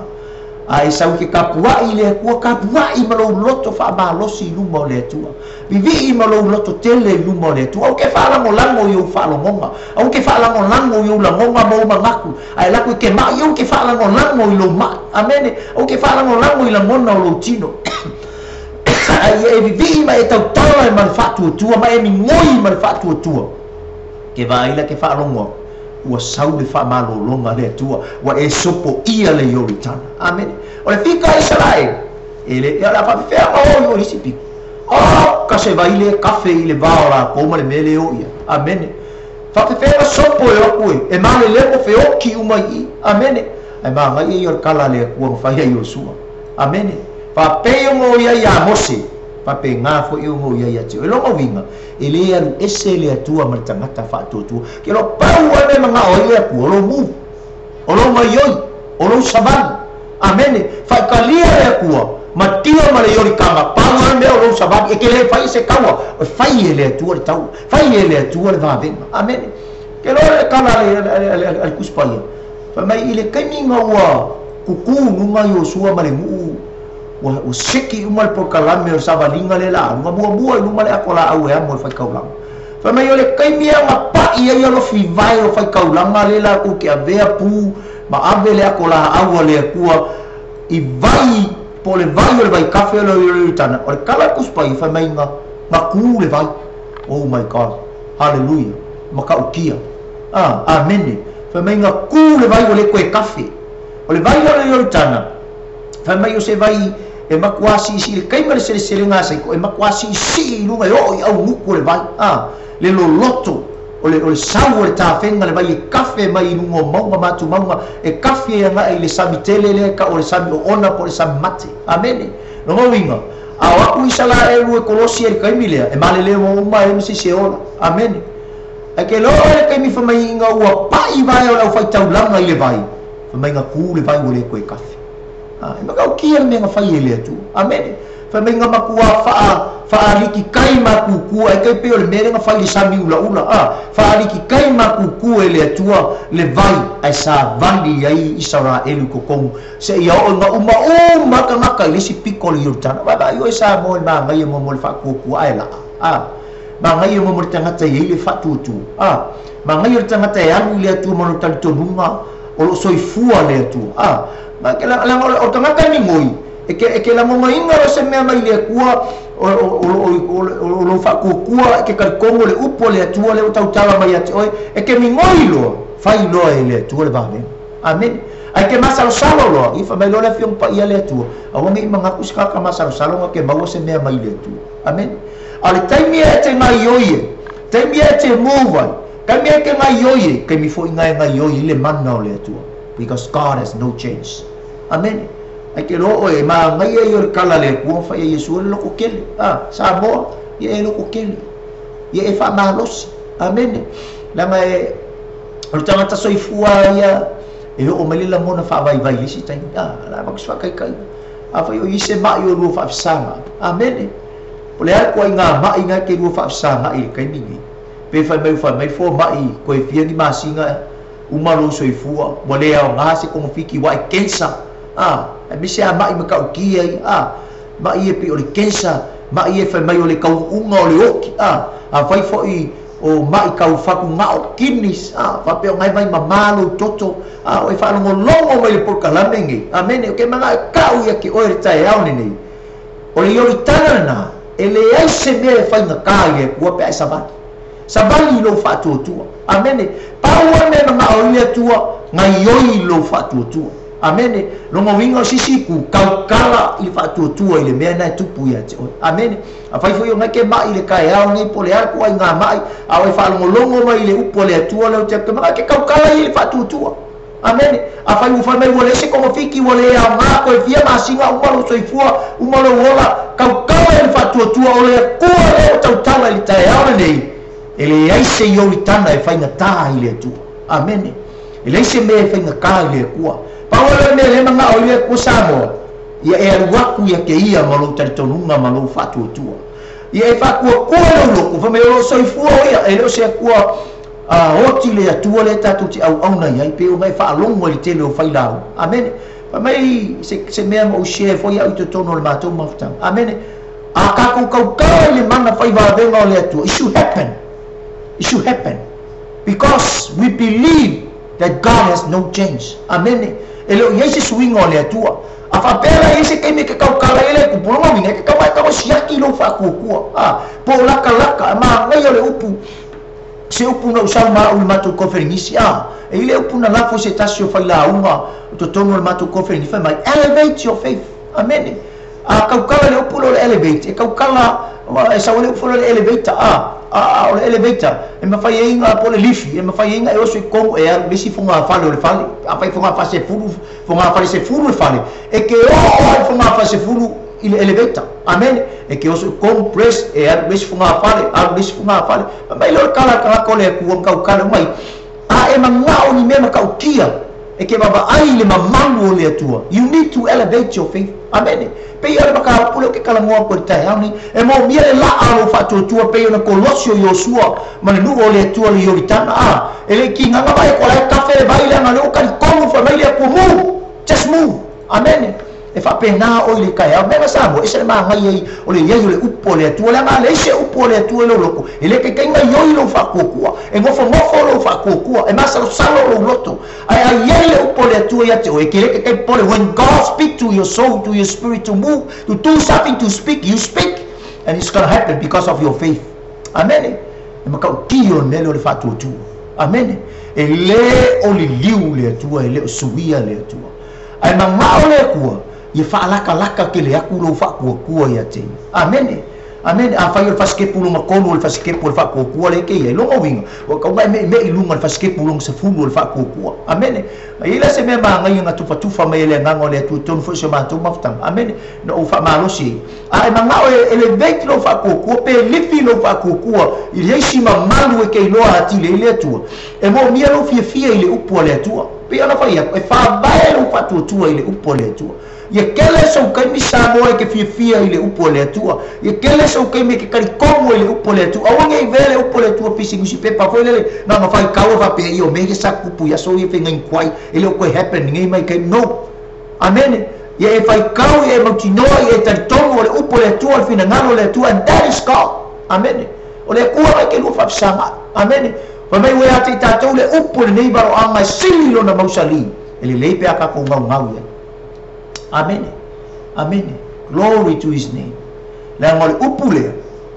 A e sau i ke kapuaʻi i le Atua, kapuaʻi ma lou loto faamalosi i luma o le Atua. Vivii ma lou loto tele i luma o le Atua. Aua ke faalagolago i ou faalogoga. Aua ke faalagolago i ou lagoga ma ou manatu. A e laku i ke maʻi, aua ke faalagolago i lou maʻi. Amene. Aua ke faalagolago i lagona o lou tino. A ia e vivii ma e tautala ma le faatuatua, ma e migoi ma le faatuatua. Ke vaai la ke faalogo aku, ua sau le faamalologa a le Atua, ua e sopoia le Ioritana. Amene. O le fika a Isaraelu, e le, ia o le a faapefea ona o i o i le isi pito. Oka se vai le kafe i le va o lakou ma le mea le o i ai. Amene. Faapefea ona sopo e o aku e, e malelemo feoki uma i i. Amene. Ae magaia ia o le kala a le Atua na fai ai Iosua. Amene. Faapei ona o i ai iā Mose, faapena foi ona o i ai ia te oe. Lona uiga, e lē alu ese le Atua ma le tagata faatuatua. Ke loa pau lava le mea e manao ai le Atua, o lou move, o lou maioi, o lou savali. Amene. Faitalia le Atua, matia ma le Ioritana, pau lava le mea o lou savali. E te lē fai se taua, e fai e le Atua le taua, fai e le Atua le vavega. Amene. Ke loa le tala a le Tusi Paia, fai mai i le taimi ina ua kukū i luga Iosua ma le nuu, ua seki uma le polokalame o le savaliga lea la aluga muamua i luma le ato laau e amo e faitaulaga. Fai mai o le taimi e agapaʻi ai alofi vae o faitaulaga lea latou te avea pu ma ave le ato laau a le Atua i vai po o le vai o le vaikafe o le Ioritana. O le tala a le Tusi Paia fai mai na kū le vai. Oh my God. Haleluia. Matautia. Ah, amene. Fai mai na kū le vai ua le toe kafe. O le vai lea o le Ioritana, fai mai o se vai e matua siisii le taimi o le seleselega a Saiko, e matua siisii i luga e oo i augutu o le vai, a, le loloto o le, o le sau o le tafega le vai e kafe mai i luga o mauga ma atumauga, e kafe e agaʻi i le sami tele lea e tau o le sami oona po o le sami mate. Amene. Lona uiga, a o aku Isalaelu e kolosi ai i le taimi lea, e malelemo uma ai ma se isi e ola. Amene. Ae ke loa oe le taimi famaiiga ua paʻi vae o le aufaitaulaga i le vai, fai mai na kū le vai ua le toe kafe. A, e matautia le mea na fai e le Atua. Amene. Fai mai na matua faa, faaliki kai makukua, e tai pei o le mea lea na fai i le sami ulaula. A, faaliki kai makukua e le Atua le vai, ae savali ai Isaraelu i totonu, seia oo ina uma uma tagata i le isi pito o le Ioritana. Vaavaai oe Samoa i le magaia mo mo le faatuatua ae laa. A, magaia mo mo le tagata e i ai le faatuatua. A, magaia o le tagata e alu i le Atua ma lona talitonuga o loo soifua le Atua. A, leaga o le tagata e migoi, e ke, e ke lagonaina loa se mea mai le Atua o lou faatuatua, e ke talitonu o le upu a le Atua lea ua tautala mai ia te oe, e ke migoi loa, fai loa e le Atua le vavega. Amene. Ae ke masalosalo loa, ia fai mai loa le Afioga Paia a le Atua, aua ne i manatu se tagata masalosalo na ke maua se mea mai le Atua. Amene. A o le taimi e te gaioi ai, taimi e te move ai, taimi e te gaioi ai, taimi foi na e gaioi ai le mana o le Atua. Because God has no change. Amene. Ae ke loa oe, e magaia ia o le kala a le Atua na fai e Iesu, o le loko kele. A, Samoa, ia e loko kele. Ia e faamalosi. Amene. Leaga e, o le tagata soifua ia, e oo mai le lagona faavaivai i le isi taimi. A, o le a avatu se faataitaiga. Afai o i ai se maʻi o lua faafesagaʻi. Amene. O le a le ituaiga maʻi na e te lua faafesagaʻi i le taimi lenei? Pe fai mai ua fai mai fomaʻi toe fia ni masina uma lou soifua, ua le aoga se togafiti ua ae kensa, a, aemaise a maʻi matautia ia, a, maʻi ia pei o le kensa, maʻi ia fai mai o le tauuuga o le oki, a, afai foi o maʻi tau fatugao, kidneys, a, faapea o na e vaimamā lou toto, a, o e faalogologo mai i le polokalame lenei, amene, o ke manaʻo e kau ia te oe i le taeao lenei. O le Ioritana lenā, e leai se mea e faigata i le Atua pe a e savali. Savali i lou faatuatua. Amene. Pau lava le mea e manao ai le Atua, gaioi i lou faatuatua. Amene. Lona uiga o se isi itu, tautala i le faatuatua i le mea lena e tupu ia te oe. Amene. Afai foi o nai ke maʻi i le taeao nei po o le a le ituaiga maʻi, a o e faalogologo mai i le upu a le Atua lea ou te atu, ke manao e ke tautala ia i le faatuatua. Amene. Afai ua fai mai ua leai se togafiti, ua le aoga toe fia masina uma lou soifua, uma lou ola, tautala i le faatuatua o le Atua lea ua tautala i le taeao lenei, e leai se Ioritana e faigatā i le Atua. Amene. E leai se mea e faigata i le Atua. Pau lava le mea lea e manao ai le Atua Samoa, ia e alu atu ia te ia ma lou talitonuga ma lou faatuatua. Ia e faatuatua i lou loto, fai mai o lo o soifua o ia, e le o se Atua oti le Atua lea tatou te auauna i ai, pei ona e faalogo i le tele o failauga. Amene. Fai mai se mea na ou share foi au i totonu o le matou mafutaga. Amene. A tatou tautala i le mana fai vavega o le Atua, it should happen. It should happen. Because we believe that God has no change. Amene. E le o i ai se suiga o le Atua. A faapea la e i ai se taimi e te tautala ai le tupu, lona uiga e te tau ae tau e siaki lou faatuatua. A, po o latalata, e manaia le upu, se upu na ou sau ma au i le matou koferenisi, a, e i ai le upu na lafo i se tasi o failauga o totonu o le matou koferenisi, fai mai, elevate your faith. Amene. A tautala le upu lea o le elevate, e tautala, e sau ai le upu lea o le elevator, a, a, o le elevator, e mafai ai ona, po o le lifi, e mafai ai ona e oso i totonu e alu i le isi fogafale o le fale. Afai fogafale fogafale sefulu le fale, e te oo lava i le fogafale sefulu i le elevator. Amene. E te oso i totonu, press, e alu i le isi fogafale, alu i le isi fogafale. Fai mai lea o le tala a le tagata o le Atua na tautala mai, a e manao i ni mea matautia, e te vaavaai i le mamalu o le Atua. You need to elevate your faith. Amene. Pei o le mataupu lea ou te talanoa atu ai i le taeao nei, e moomia le laa o lou faatuatua pei ona kolosi o Iosua ma le nuu o le Atua i le Ioritana. A, e le i tigaga vaai atu o la e tafe le vai leaga o lea ua talitonu fai mai le Atua, move! Just move! Amene. E faapena oe i le taeao. Mea na Samoa, ese le manaia i o le i ai o le upu a le Atua, leaga a leai se upu a le Atua i lou loto, e le taitai gaioi lou faatuatua, e nofonofo lou faatuatua, e masalosalo lou loto. Ae a i ai le upu a le Atua ia te oe, e te le taitai popole. When God speak to your soul, to your spirit to move, to do something, to speak, you speak and it's gonna happen because of your faith. Amene. E matautia o le mea lea o le faatuatua. Amene. E le o liliu le Atua, e le o suia le Atua. Ae mamao le Atua, ia faalatalata tele atu lou faatuatua ia te ia. Amene. Amene. Afai o le fasikepu lona tolu o le fasikepu o le faatuatua lea e te i ai, lona uiga, ua tatau ona e meʻimeʻi i luga o le fasikepu lona sefulu o le faatuatua. Amene. Ma i ai la se mea manaia na tufatufa mai e le Agaga o le Atua i totonu foi o si o matou mafutaga. Amene. Na ou faamalosi ai. A e manao e elevate lou faatuatua pe lifi lou faatuatua i le isi mamalu e te iloa atili ai le Atua, e moomia lou fiafia i le upu a le Atua. Pei ona fai atu, e faavae lou faatuatua i le upu a le Atua. Ia tele sou taimi Samoa e te fiafia i le upu a le Atua. Ia tele sou taimi e te talitonu ai i le upu a le Atua. Aua ne i avea le upu a le Atua pei se nusipepa foi lele na ona faitau e faapea ia o mea ia sa tutupu i aso ia fegainikuai e le o toe happen nei mai taimi. No! Amene! Ia e faitau, ia e mautinoa, ia e talitonu o le upu a le Atua, o le finagalo o le Atua, and that is God. Amene! O le Atua mai ke lua faafesaga. Amene! Fai mai ua ia te i tatou le upu o lenei valoaga e sili lona mausali, e lelei pe a tatou gaugau i ai. Amene. Amene. Glory to His name. Leaga o le upu lea,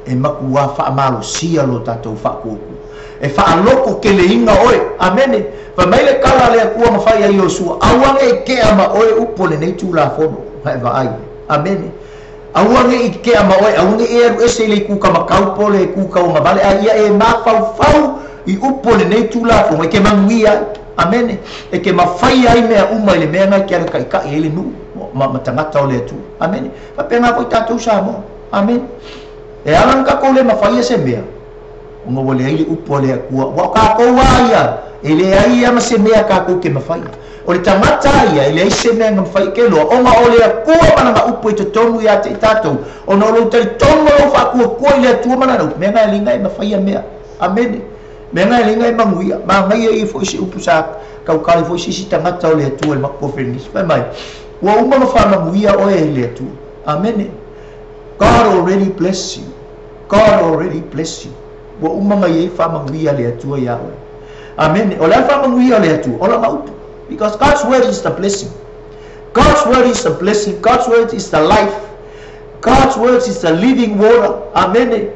e matuā faamalosia lo tatou faatuatua. E faalototeleina oe. Amene. Fai mai le tala a le Atua na fai ai Iosua, aua ne i tea ma oe upu o lenei Tulafono. Hae vaai. Amene. Aua ne i tea ma oe, aua ne i e alu ese i le itu kamakau po o le itu tauagavale, a ia e mafaufau i upu o lenei Tulafono e te manuia ai. Amene. E te mafaia ai mea uma i le mea na e te alakaʻikaʻi ai le nuu ma tagata o le Atua. Amene. Faapena foi tatou Samoa. Amene. E ala ona tatou le mafaia se mea, ona ua leai le upu a le Atua. Ua o tatou lava ia, e leai lava ma se mea tatou te mafaia. O le tagata lava ia, e leai se mea na mafai ke loa, ona o le Atua ma lana upu e totonu ia te i tatou, ona o lou talitonu o lou faatuatua i le Atua ma lana upu, mea na e liga e mafaia mea. Amene. Mea na e liga e manuia. Manaia ia foi se upu sa tautala ai foi se isi tagata o le Atua i le matou conference. Fai mai, ua uma ona faamanuia oe e le Atua. Amene. God already bless you. God already bless you. Ua uma ona i ai faamanuia a le Atua iā oe. Amene. O le a le faamanuia o le Atua? O lana upu. Because God's word is the blessing. God's word is the blessing. God's word is the life. God's word is the living water. Amene.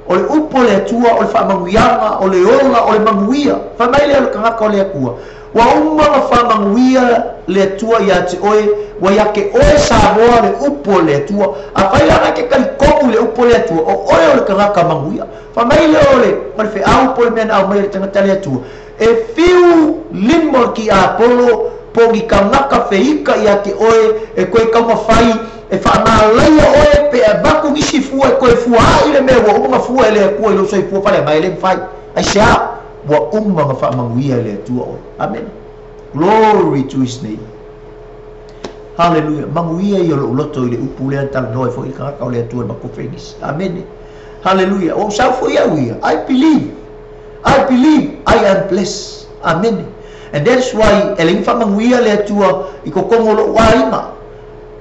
O le upu a le Atua, o le faamanuiaga, o le ola, o le manuia. Fai mai lea o le tagata o le Atua, Ua uma ona faamanuia le Atua ia te oe, ua ia te oe Samoa le upu a le Atua. Afai la na e te talitonu i le upu a le Atua, o oe o le tagata manuia. Fai mai lea o le, o le feau po o le mea na aumai e le tagata a le Atua, E fiu lima o le tiapolo po o ni tagata feika ia te oe e toe taumafai e faamalaia oe pe avatu nisi fua e toe fua ai le mea ua uma ona fua e le Atua i lou soifua faleaga e le mafai. Aisea? Ua uma ona faamanuia e le Atua oe. Amene. Glory to His name. Haleluia. Manuia ia o lou loto i le upu lea na talanoa ai foi le tagata o le Atua i le matou fenisi. Amene. Haleluia. Ua ou sau foi au ia. I believe. I believe I am blessed. Amene. And that's why e leai ni faamanuia le Atua i totonu o lou aiga.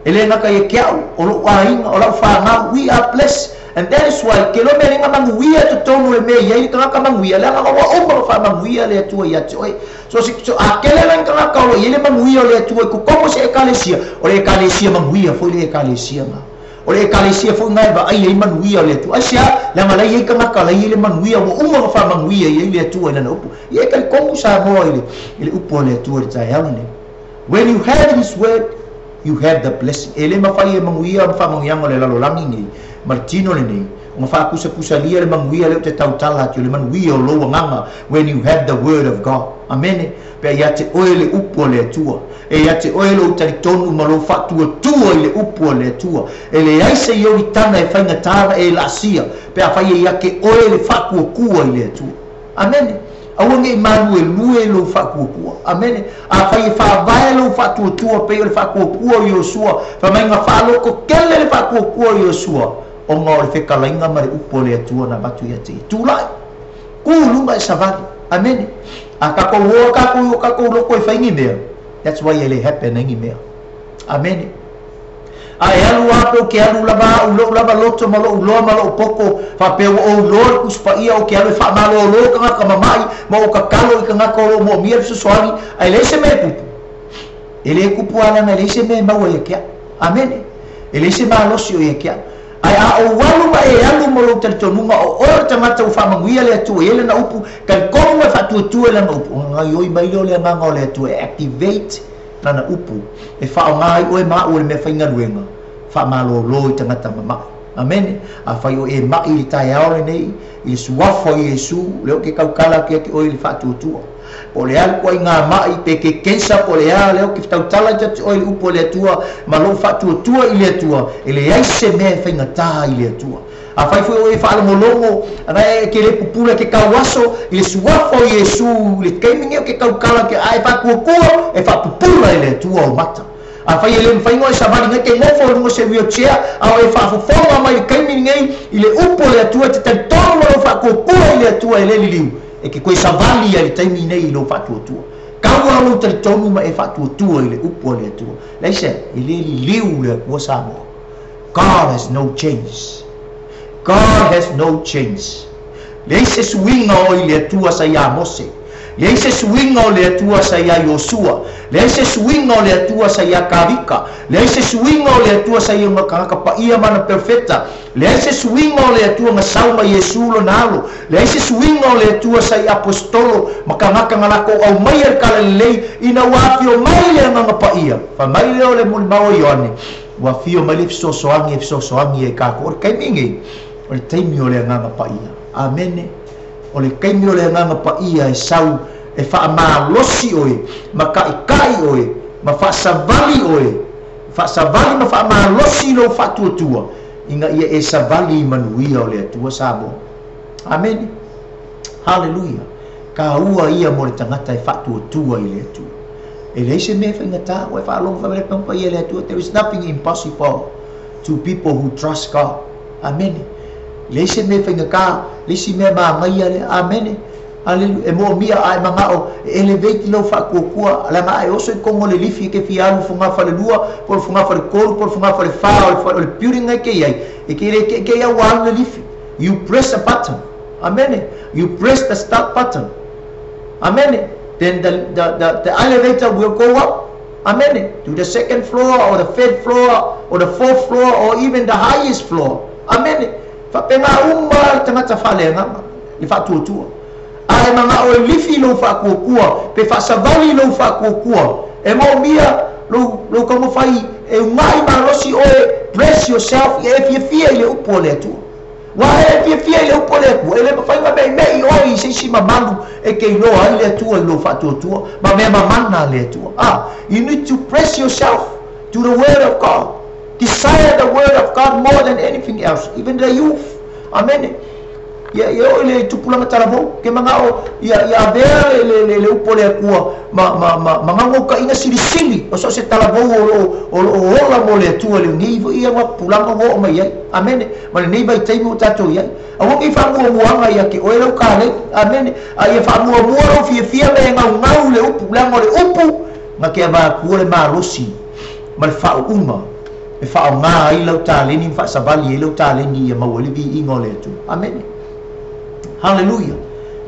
E le gata ia te au, o lou aiga, o lau fanau, we are blessed. And that is why, ke loa mea leai na manuia i totonu o le mea e i ai le tagata manuia, leaga ua uma ona faamanuia le Atua ia te oe. So, so a tele la ni tagata o lo o i ai le manuia o le Atua i totonu o se Ekalesia, o le Ekalesia manuia foi le Ekalesia na. O le Ekalesia foi na e vaai ai manuia o le Atua. Aisea? Leaga la e i ai tagata la e i ai le manuia ua uma ona faamanuia i ai le Atua i Lana upu. Ia e talitonu Samoa i le, i le upu a le Atua i le taeao lenei. When you have His word, you have the blessing. E le mafai e manuia ma faamanuiaga o le lalolagi nei, ma le tino lenei, ona faapusapusalia le manuia lea ou te tautala atu, le manuia o lou agaga, when you have the word of God. Amene. Pe a ia te oe le upu a le Atua, e ia te oe lou talitonu ma lou faatuatua i le upu a le Atua, e leai se ioritana e faigata ona e laasia, pe afai e ia te oe le faatuatua i le Atua. Amene. Aua ne i maluelue lou faatuatua. Amene. Afai e faavae lou faatuatua pei o le faatuatua o Iosua, fai mai na faalototele le faatuatua o Iosua, ona o le fetalaiga ma le upu a le Atua na avatu ia te ia. Tulai! Ku i luga e savali. Amene. A tatou o tatou i o tatou loto e fai ni mea, that's why e le happen ai ni mea. Amene. A e alu a pe o ke alu lava aʻu i loʻu lava loto ma loʻu loa ma loʻu poto, faapea ua ou loa le Tusi Paia o ke alu e faamalōlō tagata mamaʻi ma o tatalo i tagata o lo o moomia le fesoasoani, a e leai se mea e tupu. E le tupu a leaga e leai se mea e maua ia te aʻu. Amene. E leai se malosi o ia te aʻu. Ae a ou alu ma e alu ma lou talitonuga o oe o le tagata ua faamanuia le Atua i ai lana upu, talitonu ma e faatuatua i lana upu, ona gaioi mai lea o le Agaga o le Atua e activate Lana upu, e faaaoga ai oe ma aʻu o le mea faigaluega, faamalōlō i tagata mamaʻi. Amene. Afai o e maʻi i le taeao lenei, i le Suafa o Iesu, lea ou te tautala atu ia te oe i le faatuatua. Po o le a le ituaiga maʻi, pe ke kensa, po o le a, lea ou te tautala atu ia te oe i le upu a le Atua, ma lou faatuatua i le Atua, e leai se mea e faigatā i le Atua. Afai foi o e faalogologo, ana e ke le pupula ke kauaso i le Suafa o Iesu i le taimi nei o ke tautala ke a e faatuatua, e faapupula e le Atua o mata. Afai e le mafai ona e savali nei ke nofo i luga o se wheelchair, a o e faafofoga mai i le taimi lenei i le upu a le Atua e te talitonu ma lou faatuatua i le Atua e le liliu, e ke toe savali ia i le taimi nei i lou faatuatua. Kaua lou talitonu ma e faatuatua i le upu a le Atua. Leai se, e le liliu le Atua Samoa. God has no change. God has no change. Leai se suiga o i le Atua sa iā Mose. Leai se suiga o le Atua sa iā Iosua. Leai se suiga o le Atua sa iā Kavika. Leai se suiga o le Atua sa i ona tagata paia ma ana perofeta. Leai se suiga o le Atua na sau ma Iesu lona Alo. Leai se suiga o le Atua sa i Aposetolo ma tagata na lakou aumaia le Tala Lelei ina ua afio mai le Agaga Paia. Fai mai lea o le molimau a Ioane, Ua afio mai le fesoasoani e fesoasoani ai kākou. O le taimi nei, o le taimi o le Agaga Paia. Amene. O le taimi o le Agaga Paia e sau e faamalosi oe, ma taʻitaʻi oe, ma faasavali oe, faasavali ma faamalosi lou faatuatua, ina ia e savali i manuia o le Atua Samoa. Amene. Haleluia. Taua ia mo le tagata e faatuatua i le Atua. E leai se mea e faigata, ua e faalogo fai mai le Papa ia le Atua, there is nothing impossible to people who trust God. Amene. Leai se mea e faigata, le isi mea manaia lea. Amene. Aleluia. E moomia a e manao e elevate lou faatuatua, leaga a e oso i totonu o le lifi e te fia alu i fogafalelua, po o le fogafaletoru, po o le fogafalefā o le building e te i ai, e te le keikei au ua alu le lifi. You press a button. Amene. You press the start button. Amene. Then the elevator will go up. Amene. To the second floor or the third floor or the fourth floor or even the highest floor. Amene. Faapena uma le tagata faaleagaga, le faatuatua. A e manao e lifi lou faatuatua, pe faasavali lou faatuatua, e moomia lou, lou taumafai e ugai malosi oe, press yourself, ia e fiafia i le upu a le Atua. Ua e fiafia i le upu a le Atua, e le mafai ona meimei oe i se isi mamalu e te iloa ai le Atua i lou faatuatua ma mea mamana a le Atua. A, you need to press yourself to the word of God. Desire the word of God more than anything else, even the youth. Amene. Ia ia oo i le tupulaga talavou ke magao ia ia avea le le le, le upu o le Atua ma ma ma ma gaugaukaʻiga silisili o so o se talavou o loo o loo ola mo le Atua lenei foi ia pulaga ua oo mai ai. Amene. Ma lenei vaitaimi ua tatou iai. Aua nei faamuamuaga ia te oe lau kalei. Amene. A ia faamuamua lou fiafia ma e gaugau le upu, leaga o le upu na te avatua le malosi ma le faauuga e faaaogā ai lau taleni ma faasavali ai lau taleni ia maua ai le viiga o le Atua. Amene. Hallelujah.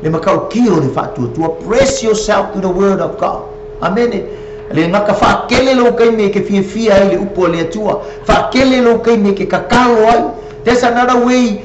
Le matautia o le faatuatua. Press yourself to the word of God. Amene. Le gata faakele lou taimi e ke fiafia ai le upu a le Atua. Faakele lou taimi e ke tatalo ai. That's another way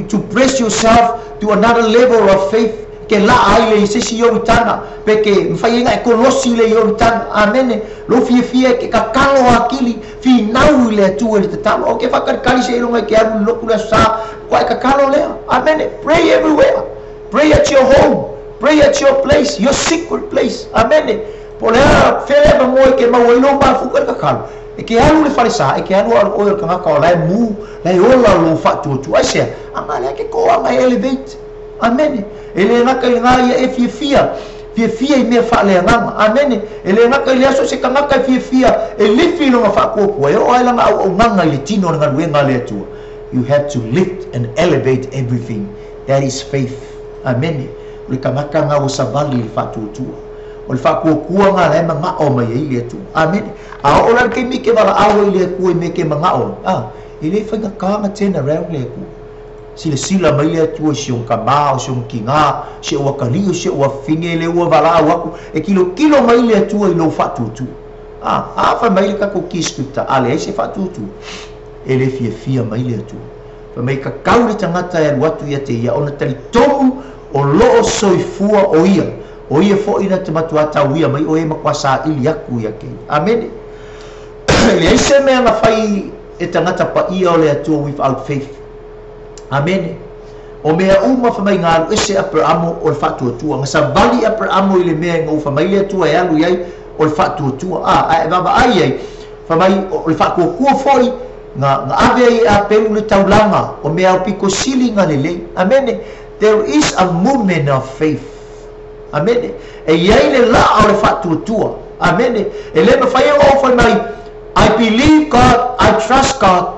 to press yourself to another level of faith. Ke laa ai le i se isi olitaga pe ke mafai ai ona e kolosi le i olitaga. Amene. Lou fiafia e ke tatalo akili finau i le Atua i le tatalo. Aua ke faakalikali seiloga e ke alu i le lotu le aso sa koa e tatalo lea. Amene. Pray everywhere. Pray at your home. Pray at your place, your secret place. Amene. Po o le a fea le avanoa e ke maua ai lou mafuta i le tatalo. E ke alu i le falesa, e ke alu a o le oe o le tagata o la e mu, la e ola lou faatuatua. Aisea? Aga lea ke toaga e elevate. Amene. E le gata i lena ia e fiafia, fiafia i mea faaleagaga. Amene. E le gata i le aso se tagata e fiafia e lifi i lona faatuatua, e oo ai lana auaunaga i le tino o le galuega a le Atua. You have to lift and elevate everything. That is faith. Amene. O le tagata lena ua savali i le faatuatua. O le faatuatua lena la e manao mai ai le Atua. Amene. A oo la le taimi ke valaau ai le Atua i mea ke manao ai, a, e le faigata ona turn around le Atua. Silasila mai le Atua i si ona tamā, o si ona tinā, si ou atalii, o si ou afafine, lea ua valaau aku, e tilotilo mai le Atua i lou faatuatua. A, a fai mai le tatou key scripture, a leai se faatuatua, e le fiafia mai le Atua. Fai mai, tatau le tagata e alu atu ia te ia, ona talitonu o loo soifua o ia, o ia foi na te matuā tauia mai oe e matuā saili aku ia te ia. Amene. E leai se mea na fai e tagata paia o le Atua without faith. Amene. O mea uma fai mai na alu ese Aperamo o le faatuatua. Na savali Aperamo i le mea e gaufa mai le Atua e alu i ai o le faatuatua. A, a e vaavaai ai, fai mai o le faatuatua foi na, na ave ai e Apelu le taulaga o mea aupito sili na lelei. Amene. There is a movement of faith. Amene. E i ai le laa o le faatuatua. Amene. E le mafai e ona fai mai, I believe God, I trust God,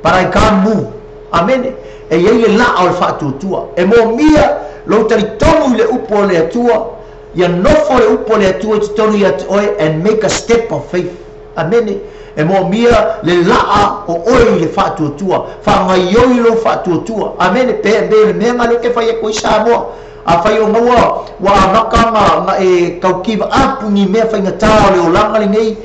but I can't move. Amene. E i ai le laa o le faatuatua. E mōmia lou talitonu i le upu o le Atua, ia nofo le upu o le Atua i totonu ia te oe and make a step of faith. Amene. E mōmia le laa o oe i le faatuatua. Faagaioi lou faatuatua. Amene. Pe, pe le mea nga lea ke fai atu ai Samoa. Afai ona ua, ua amata ona, ona e tau give up ni mea faigata o le olaga lenei,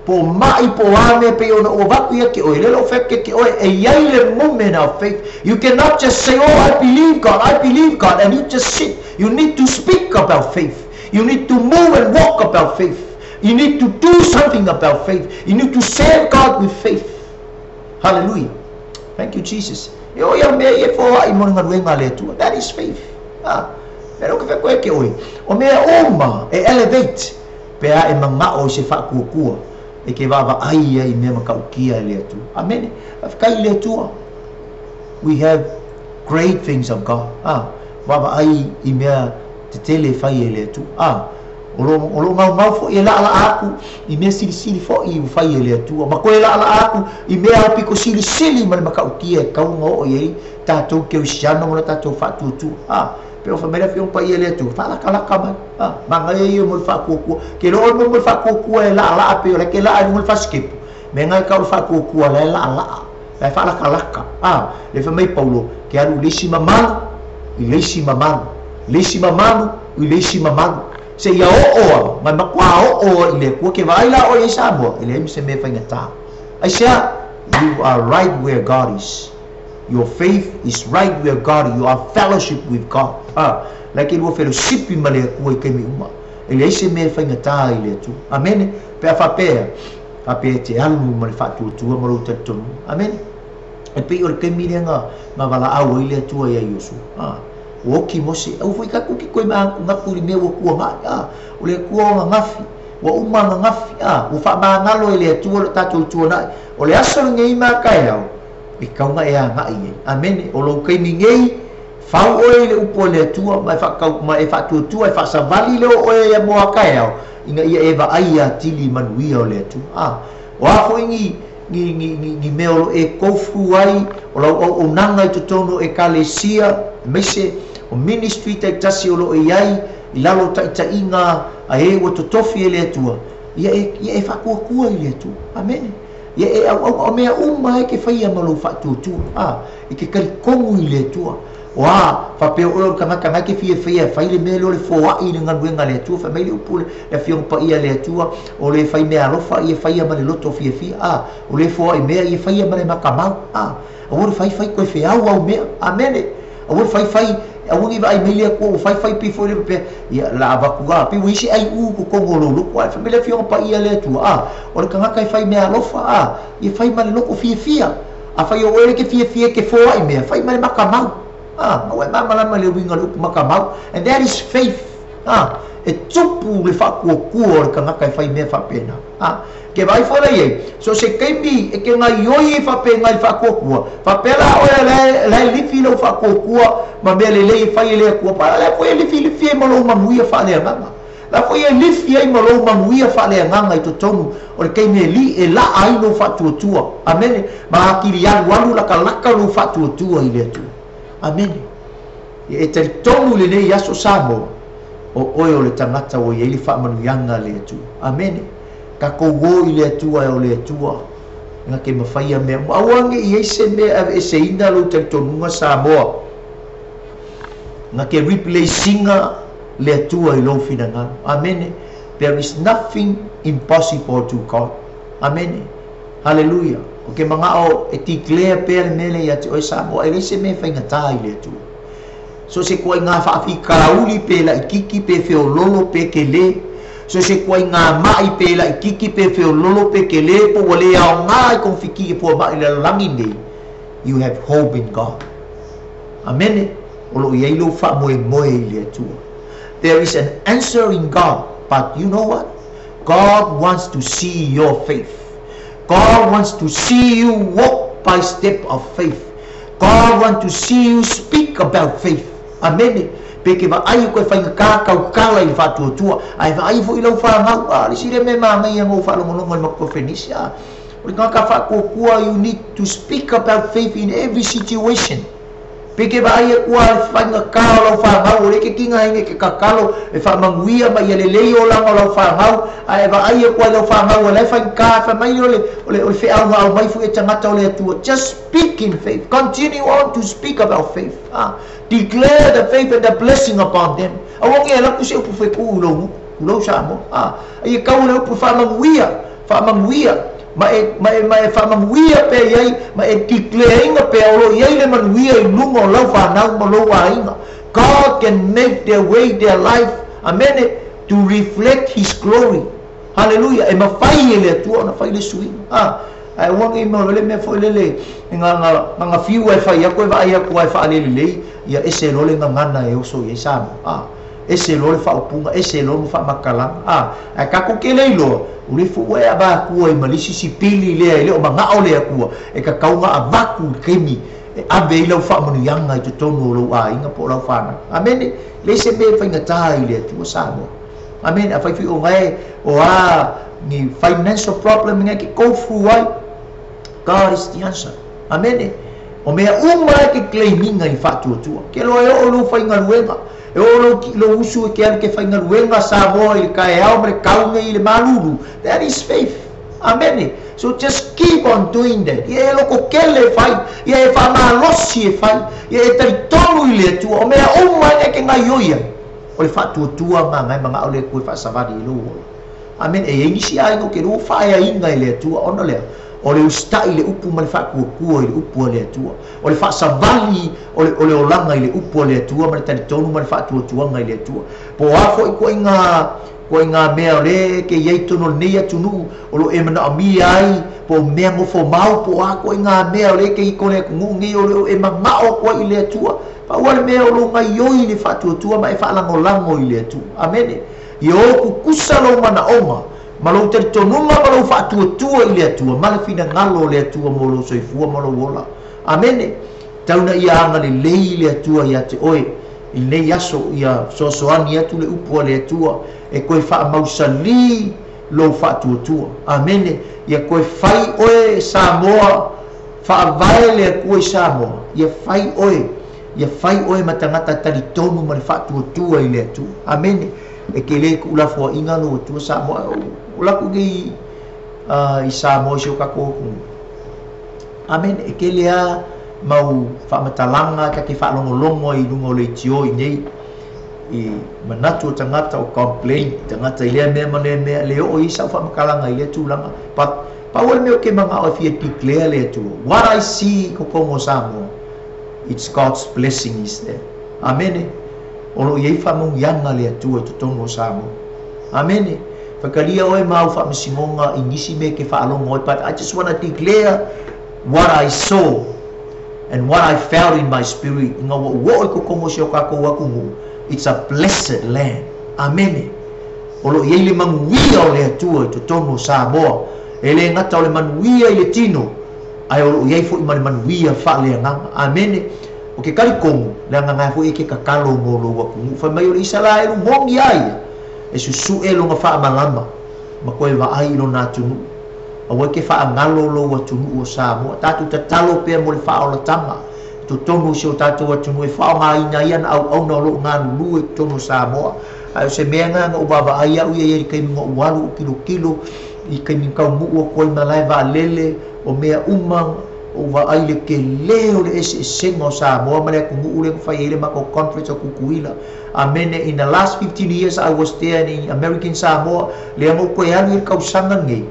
po o maʻi po o a mea pei ona ua avatu ia te oe, lea lou fai atu ia te oe, e i ai le moment of faith. You cannot just say, oh, I believe God, I believe God, and you just sit. You need to speak about faith. You need to move and walk about faith. You need to do something about faith. You need to serve God with faith. Hallelujah. Thank you, Jesus. E oo ia mea ia e foai mo le galuega a le Atua. That is faith. Ah, mea lea ou te fai atu ai ia te oe, o mea uma e elevate pe a e manao i se faatuatua e ke vaavaai ia i mea matautia e le Atua. Amene. Faafetai i le Atua. We have great things of God. Ah, vaavaai i mea tetele e fai e le Atua. Ah, o lo, o lo gaugau foi e laalaa aku i mea silisili foi ua fai e le Atua. Ma toe laalaa aku i mea aupito silisili ma le matautia e tatau ona oo i ai tatou kerisiano ma lo tatou faatuatua. Ah, pe o fai mai le Afioga Paia e le Atua, faalakalaka mai. Ah, manaia ia mo le faatuatua. Ke iloa oe mo le faatuatua e laalaa pei o la e ke laa i luga o le fasikepu. Mea na e tau o le faatuatua la e laalaa, la e faalakalaka. Ah, le fai mai Paulo, ke alu i le isi mamalu, i le isi mamalu, le isi mamalu, i le isi mamalu. Seia oo a, ma e matuā oo a i le Atua. Ke vaai la oe i ai Samoa, e leai ma se mea e faigata. Aisea? You are right where God is. Your faith is right where God is. You are fellowship with God. Ah, la e ke lua fellowshipi ma le Atua i taimi uma. E leai se mea e faigata i le Atua. Amene. Pe a faapea, faapea e te alu ma le faatuatua ma lou talitonuga. Amene. E pei o le taimi lea na, na valaau ai le Atua iā Iosua. Ah, ua oki Mose, aua foi tatou te toe manatunatu i le mea ua tuanai. Ah, o le Atua ona gafi, ua uma ona gafi. Ah, ua faamagalo e le Atua lo tatou tuanai. O le aso lenei ma taeao, e tatau ona e agai i ai. Amene. O lou taimi nei, Fau oe i le upu a le Atua ma e faakau ma e faatuatua e faasavali lea o oe ia moa taeao ina ia e vaai atili i manuia o le Atua. O a foi ni mea o lo o e go through ai, o lau auaunaga i totonu o ekalesia, aemaise o ministry taitasi o lo o i ai i lalo o taitaiga a e ua totofi e le Atua, ia e faatuatua i le Atua. Amene. Ia e auauna o mea uma e ke faia ma lou faatuatua. E ke talitonu i le Atua. O a, faapea oe o le tagata na e ke fiafia e fai le mea lea o le foai i le galuega a le Atua, fai mai le upu le Afioga Paia a le Atua, o le fai mea alofa ia faia ma le loto fiafia, o le foai mea ia faia ma le matamau, aua le faifai toe feau au mea, amene, aua le faifai, aua ne i vaai mai le Atua ua faifai pei foi le faapea, ia la avatu lava, pei ua i ai se aiu i totonu o lou loto, ae fai mai le Afioga Paia a le Atua, o le tagata e fai mea alofa, ia fai ma le loto fiafia, afai o oe le ke fiafia e ke foai mea, fai ma le matamau. Ma ua e malamalama i le uiga o le upu matamau, and that is faith. E tupu le faatuatua o le tagata e fai mea faapena. Ke vaai foi la i ai, so se taimi e ke gaioi e faapena i le faatuatua, faapea la oe la e lifi lou faatuatua ma mea lelei e fai e le Atua, pa la foi e lifi lifi e ma lou manuia faaleagaga. La foi e lifi ai ma lou manuia faaleagaga i totonu o le taimi e li e laa ai lou faatuatua. Amene. Ma akili alu alu lakalaka lou faatuatua i le Atua. Amene. E talitonu lenei aso Samoa, o oe o le tagata ua i ai le faamanuiaga a le Atua. Amene. Tatou o i le Atua e o le Atua na ke mawhai a mea. Aua ne i ai se mea aveeseina lou talitonuga Samoa, na ke replacinga le Atua i lou finagalo. Amene. There is nothing impossible to God. Amene. Hallelujah. O ke mangao e declare pea le mele ia te oe Samoa, e leai se mea e faigata i le Atua. So se koa i ngā whaafikauli pe laikiki pe feololo pe kele. So se koa i ngā mai pe laikiki pe feololo pe kele po ua le ao ngā i konfiki e pua mai le lalagi nei. You have hope in God. Amene. O lo i ai lou faamoemoe i le Atua. There is an answer in God, but you know what? God wants to see your faith. God wants to see you walk by step of faith. God wants to see you speak about faith. Amene. Pe ke vaai koe whaingaka kaukala i le faatuatua, ae vaai foi lau whanau, le si le me maangai ngau whaalongolongo i matua Fenisia. O le tagata faatuatua, you need to speak about faith in every situation. Pe ke vaai e kua le whaingaka o lau whanau, o le ke kinga hinge ke kakalo, e whaamanuia mai ia lelei o langa o lau whanau, ae vaai e kua lau whanau, o le whaingaka, whamai o le wheau ngau mai fu e tangata o le Atua. Just speak in faith. Continue on to speak about faith. Declare the faith and the blessing upon them. Aua nge laku se upu wheku u lou Samoa. Ai e kau le upu whaamanuia, whaamanuia. Ma e whaamanuia pe iai, ma e declare inga pe o lo iai le manuia i lunga o lau whanau ma lou aiga. God can make their way, their life, amene, to reflect His glory. Hallelujah. E mawhai e le Atua ona whai le suiga. Ae ua nge mo le mea foi lele ngā whiu e whai ako e vaai ako e whaalele lei, ia ese lo le ngangana e oso i Samoa. Ese lo le whaopunga, ese lo mo whaamakalanga. Ae kako ke lei loa, o le fu e avakua i malisi si pili lea i leo mangao le akua, e kakaunga avaku i kemi, e ave i lau whaamanuiaga i totonu o lou aiga po o lau whanau. Amene. Le se mea whaingataa i le Atua Samoa. Amene. A whaiwhi o ngae o a ni financial problem ngai ke go through ai, God is the answer. Amene. O mea uma e ke claiminga i whaatuatua. Ke loa e o lou whaingaluega. E o lou usu e ke alu ke whaingaluega Samoa i le kaeao ma le kaune i le malulu. That is faith. Amene. So just keep on doing that. Ia e loko kele e whai. Ia e whamalosi e whai. Ia e talitonu i le Atua. O mea uma e ke ngai oia. O le whaatuatua ngā ngai manga o le kue whaasavali i lou ola. Amen. E eini si ainga o ke lou whaea inga i le Atua. Ona lea. O le ustai le upu ma le whaatuatua i le upu a le Atua. O le whaasavali o le olanga i le upu a le Atua ma le talitonu ma le whaatuatuanga i le Atua. Po a foi koe ngā mea o le ke iai tono nei atunuu o lo e mana amia ai, po mea ngofo mau, po a koe ngā mea o le ke i kone aku ngu ngei o le e mangao koe i le Atua. Pa ua le mea o lo ngai oi le whaatuatua ma e whaalangolango i le Atua. Amene. I o kukusa lo mana onga, ma lou talitonunga ma lou faatuatua i le Atua, ma le finagalo o le Atua mo lou soifua ma lou ola. Amene. Tau na ia agalelei le Atua ia te oe i lenei aso, ia fesoasoani atu le upu a le Atua e koe faamausalī lou faatuatua. Amene. Ia koe fai oe Samoa, faavae le Atua i Samoa, ia fai oe, ia fai oe ma tagata talitonu ma le faatuatua i le Atua. Amene. E ke lē tuulafoaiga lou Atua Samoa. O lakou nei i Samoa i si o tatou atunuu. Amene. E tele a mau faamatalaga ta te faalogologo ai i luga o le itio i nei i manatu o tagata o complain tagata i lea mea ma lea mea, le oo i sau faamatalaga i lea tulaga. But pau le mea o ke manao e fia declare le Atua, what I see totonu o Samoa, it's God's blessing is there. Amene. O loo iai faamanuiaga le Atua i totonu o Samoa. Amene. Faitalia oe ma au faamasinoga i nisi mea e te faalogo ai, but I just want to declare what I saw and what I felt in my spirit ina ua ou oo i totonu o si o tatou atunuu. It's a blessed land. Amene. O loo iai le manuia o le Atua i totonu o Samoa. E lē gata o le manuia i le tino, ae o loo iai foʻi ma le manuia faaleagaga. Amene. O ke talitonu le agaga foʻi e ke tatalo mo lou atunuu. Fai mai o le Isalaelu moni a ia e susuʻe lona faamalama ma toe vaai i lona atunuu. Aua e ke faagalo lou atunuu o Samoa. Tatou tatalo pea mo le faaolataga i totonu o si o tatou atunuu e faaaogāina ai ana auauna o loo galulue i totonu o Samoa. Ae o se mea lena na ou vaavaai au ia i le taimi na ou alu ou tilotilo i taimi taunuu atu ai malae vaalele o mea uma, ou vaai le telē o le eseesega o Samoa ma le atunuu lea na fai ai le matou conference o Tutuila. Amene. In the last 15 years I was there in American Samoa, lea na ou toe alu i le tausaga lenei,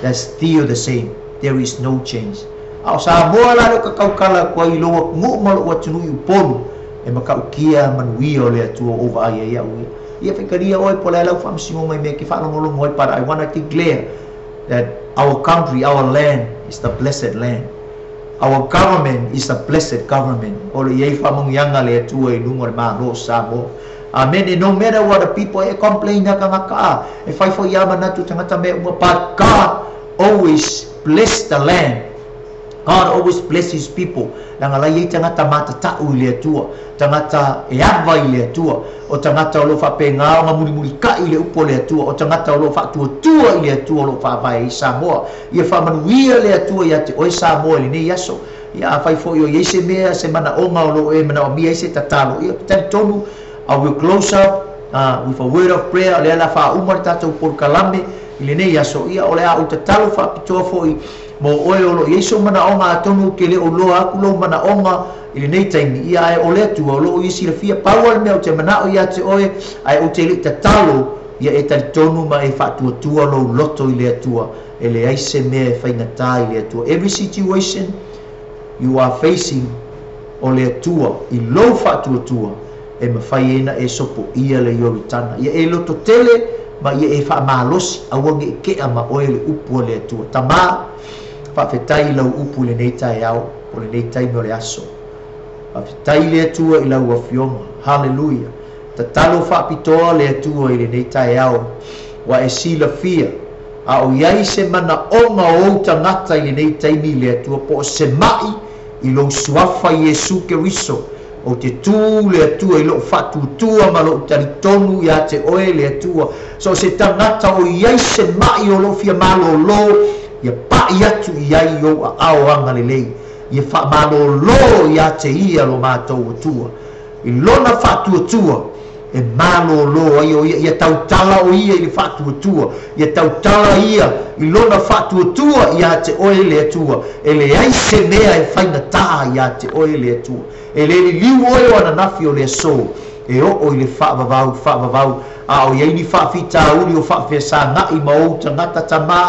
that's still the same, there is no change. A o Samoa la lea ou te tautala atu ai i lou atunuu ma lou atunuu i Upolu, e matautia manuia o le Atua o ou vaai ai au ia. Ia faitalia oe po o le a lau faamasinoga i mea e te faalogologo ai, but I want to declare that our country, our land is the blessed land. Our government is a blessed government. O lo i ai faamanuiaga a le Atua i luga o le Malo o Samoa. Amene. No matter what the people e complain a tagata a, e fai foi ia manatu tagata mea uma, but God always bless the land. God always bless his people. Leaga la i ai tagata matatau i le Atua, tagata e ava i le Atua, o tagata o loo faapegā ona mulimulitai i le upu o le Atua, o tagata o loo faatuatua i le Atua o loo faavae ai Samoa. Ia faamanuia le Atua ia te oe Samoa i lenei aso. Ia afai foi o iai se mea, se manaoga o loo e manaomia ai se tatalo, ia talitonu, I will close up with a word of prayer. O lea la faauma le tatou polokalame i lenei aso. Ia o le a ou tatalo faapitoa foi mo oe o loo iai sou manaoga, atonu ou te le o loa atu lou manaoga i lenei taimi, ia ae o le Atua o loo ia silafia. Pau a le mea ou te manao ia te oe, ae ou te lei tatalo, ia e talitonu ma e faatuatua lou loto i le Atua. E leai se mea e faigatā i le Atua. Every situation you are facing, o le Atua i lou faatuatua e mafai ai na e sopoia le Ioritana. Ia e lototele ma ia e faamalosi, aua ne i tea ma oe le upu a le Atua. Tamā, faafetai i lau upu i lenei taeao, o lenei taimi o le aso. Faafetai le Atua i lau afioga. Haleluia. Tatalo faapitoa le Atua i lenei taeao, ua e silafia a o iai se manaoga o ou tagata i lenei taimi i le Atua, po o se mai i lou suafa Iesu Keriso. Ou te tū le Atua i lou faatuatua ma lou talitonu ia te oe le Atua. So o se tagata o iai se mai o loo fia malōlō, ia paʻi atu i ai i ou aao agalelei. Ia faamalōlō ia te ia lo matou Atua i lona faatuatua e malōlō ai o ia. Ia tautala o ia i le faatuatua, ia tautala ia i lona faatuatua ia te oe le Atua. E leai se mea e faigatā ia te oe le Atua. E lē liliu oe o ananafi o le asō e oo i le faavavau faavavau, a o iai ni faafitauli o faafeasagaʻi ma ou tagata. Tamā,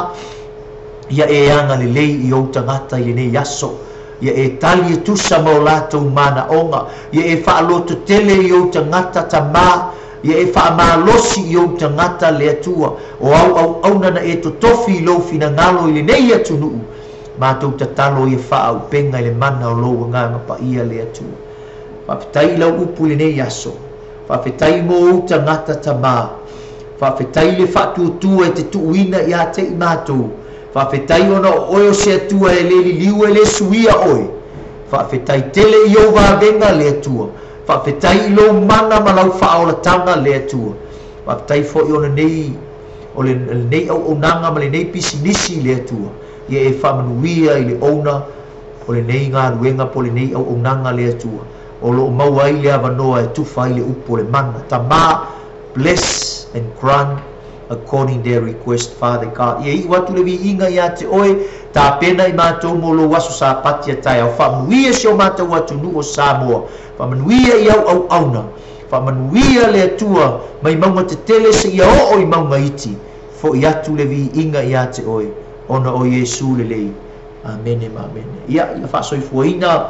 ia e agalelei i ou tagata i lenei aso. Ia e tali e tusa ma o latou manaoga. Ia e faalototele i ou tagata. Tamā, ia e faamalosi i ou tagata le Atua. O au auauna na e totofi i lou finagalo i lenei atunuu, matou tatalo ia faaupega i le mana o lou Agaga Paia le Atua. Faafetai i lau upu i lenei aso. Faafetai mo ou tagata. Tamā, faafetai i le faatuatua e te tuuina ia te i matou. Faafetai ona o oe o se Atua e lē liliu, e lē suia oe. Faafetai tele i ou vavega le Atua. Faafetai i lou mana ma lau faaolataga le Atua. Faafetai foi o lenei o lenei auaunaga ma lenei pisinisi le Atua. Ia e faamanuia i le owner o lenei galuega po o lenei auaunaga le Atua. O loo maua ai le avanoa e tufa ai le upu o le mana. Tamā, bless and grant according their request, Father God. Ia iu atu le viiga iā te oe, tapena i matou mo lou aso Sapati a taeao. Faamanuia si o matou atunuu o Samoa. Faamanuia i au auauna. Faamanuia le Atua mai mauga tetele seia oo i mauga iti. Fo'i atu le viiga iā te oe, ona o Iesu lelei. Amene ma amene. Ia, ia faasoifuaina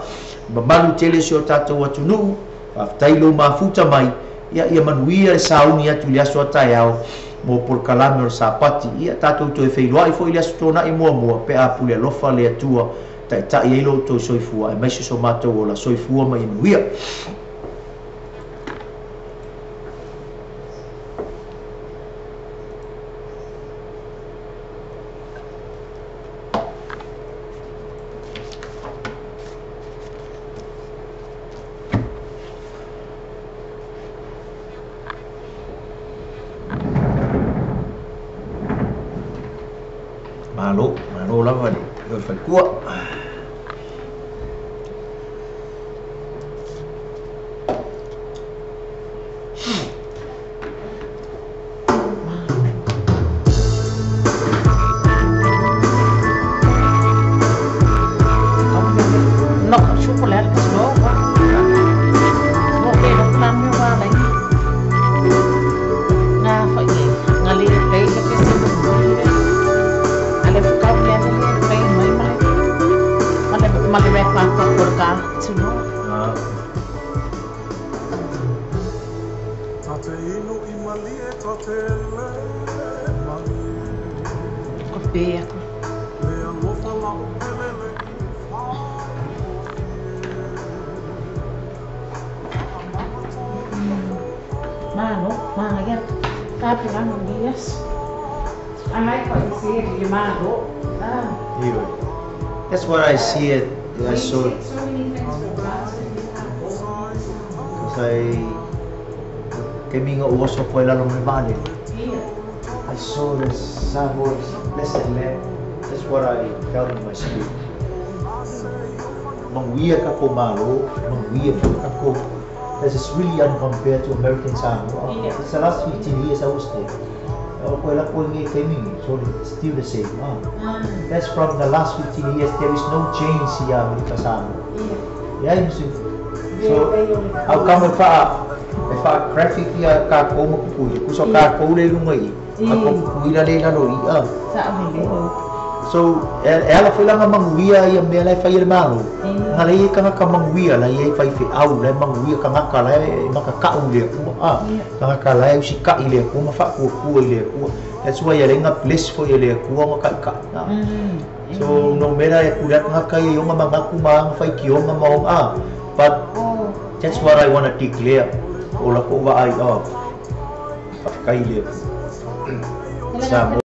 mamalu tele si o tatou atunuu. Faafetai lou mafuta mai. Ia, ia manuia le sauni atu i le aso a taeao mo polokalame o le Sapati. Ia, tatou toe feiloai foi i le aso Toonai muamua pe a pule alofa le Atua taitai ai lo outou soifua aemaise so matou ola soifua ma ia manuia. Malo, malo lava le oe faletua. No, chocolate ka slow wa. No ke lo plan me wa lai. Nga fa ye, nga le pe le ke se mo le. Ale fu ka le le pe mai mai. Male male me pa pa por ka tu no. Ah. Tate inu i malie, tate le malie. Ko pe ko. Le alofa la o pelele i Ma no, ma ya. Ka pe la no yes. I like what you see you ma no. Ah. Anyway, that's what I see it. I saw it So many things for us. because I kami nga uwaso ko lalo may vale. I saw the Samoa's blessed land. That's what I felt in my spirit. Manguia ka ko malo, manguia ka ko. This is really uncompared to American Samoa. Yeah. It's the last 15 years I was there. O ko la ko ngi kami, so it's still the same. Ah. Ah. That's from the last 15 years. There is no change here America Samoa. Yeah. Yeah, you see. So, au kamo e wha e wha graphic ia ka ko mo kupui. Kuso ka ko le lunga i. Ka ko kupui la le lalo i. Ah. Sa le. So, e ala foi langa manguia ia mea lai whai le malo. Nga le i kanga ka manguia lai e whai whi au, lai manguia kanga ka lai e maka ka u le akua. Ah, kanga ka lai usi ka i le akua, ma wha kua kua i le akua. That's why ia lenga bless fo i le akua ma kai ka. Ah. So, no mera e kura kanga ka i onga mangaku ma anga whai ki onga ma onga. Ah. But that's what I want to declare. O la ko wa ai, oh. Kai le akua. Samoa.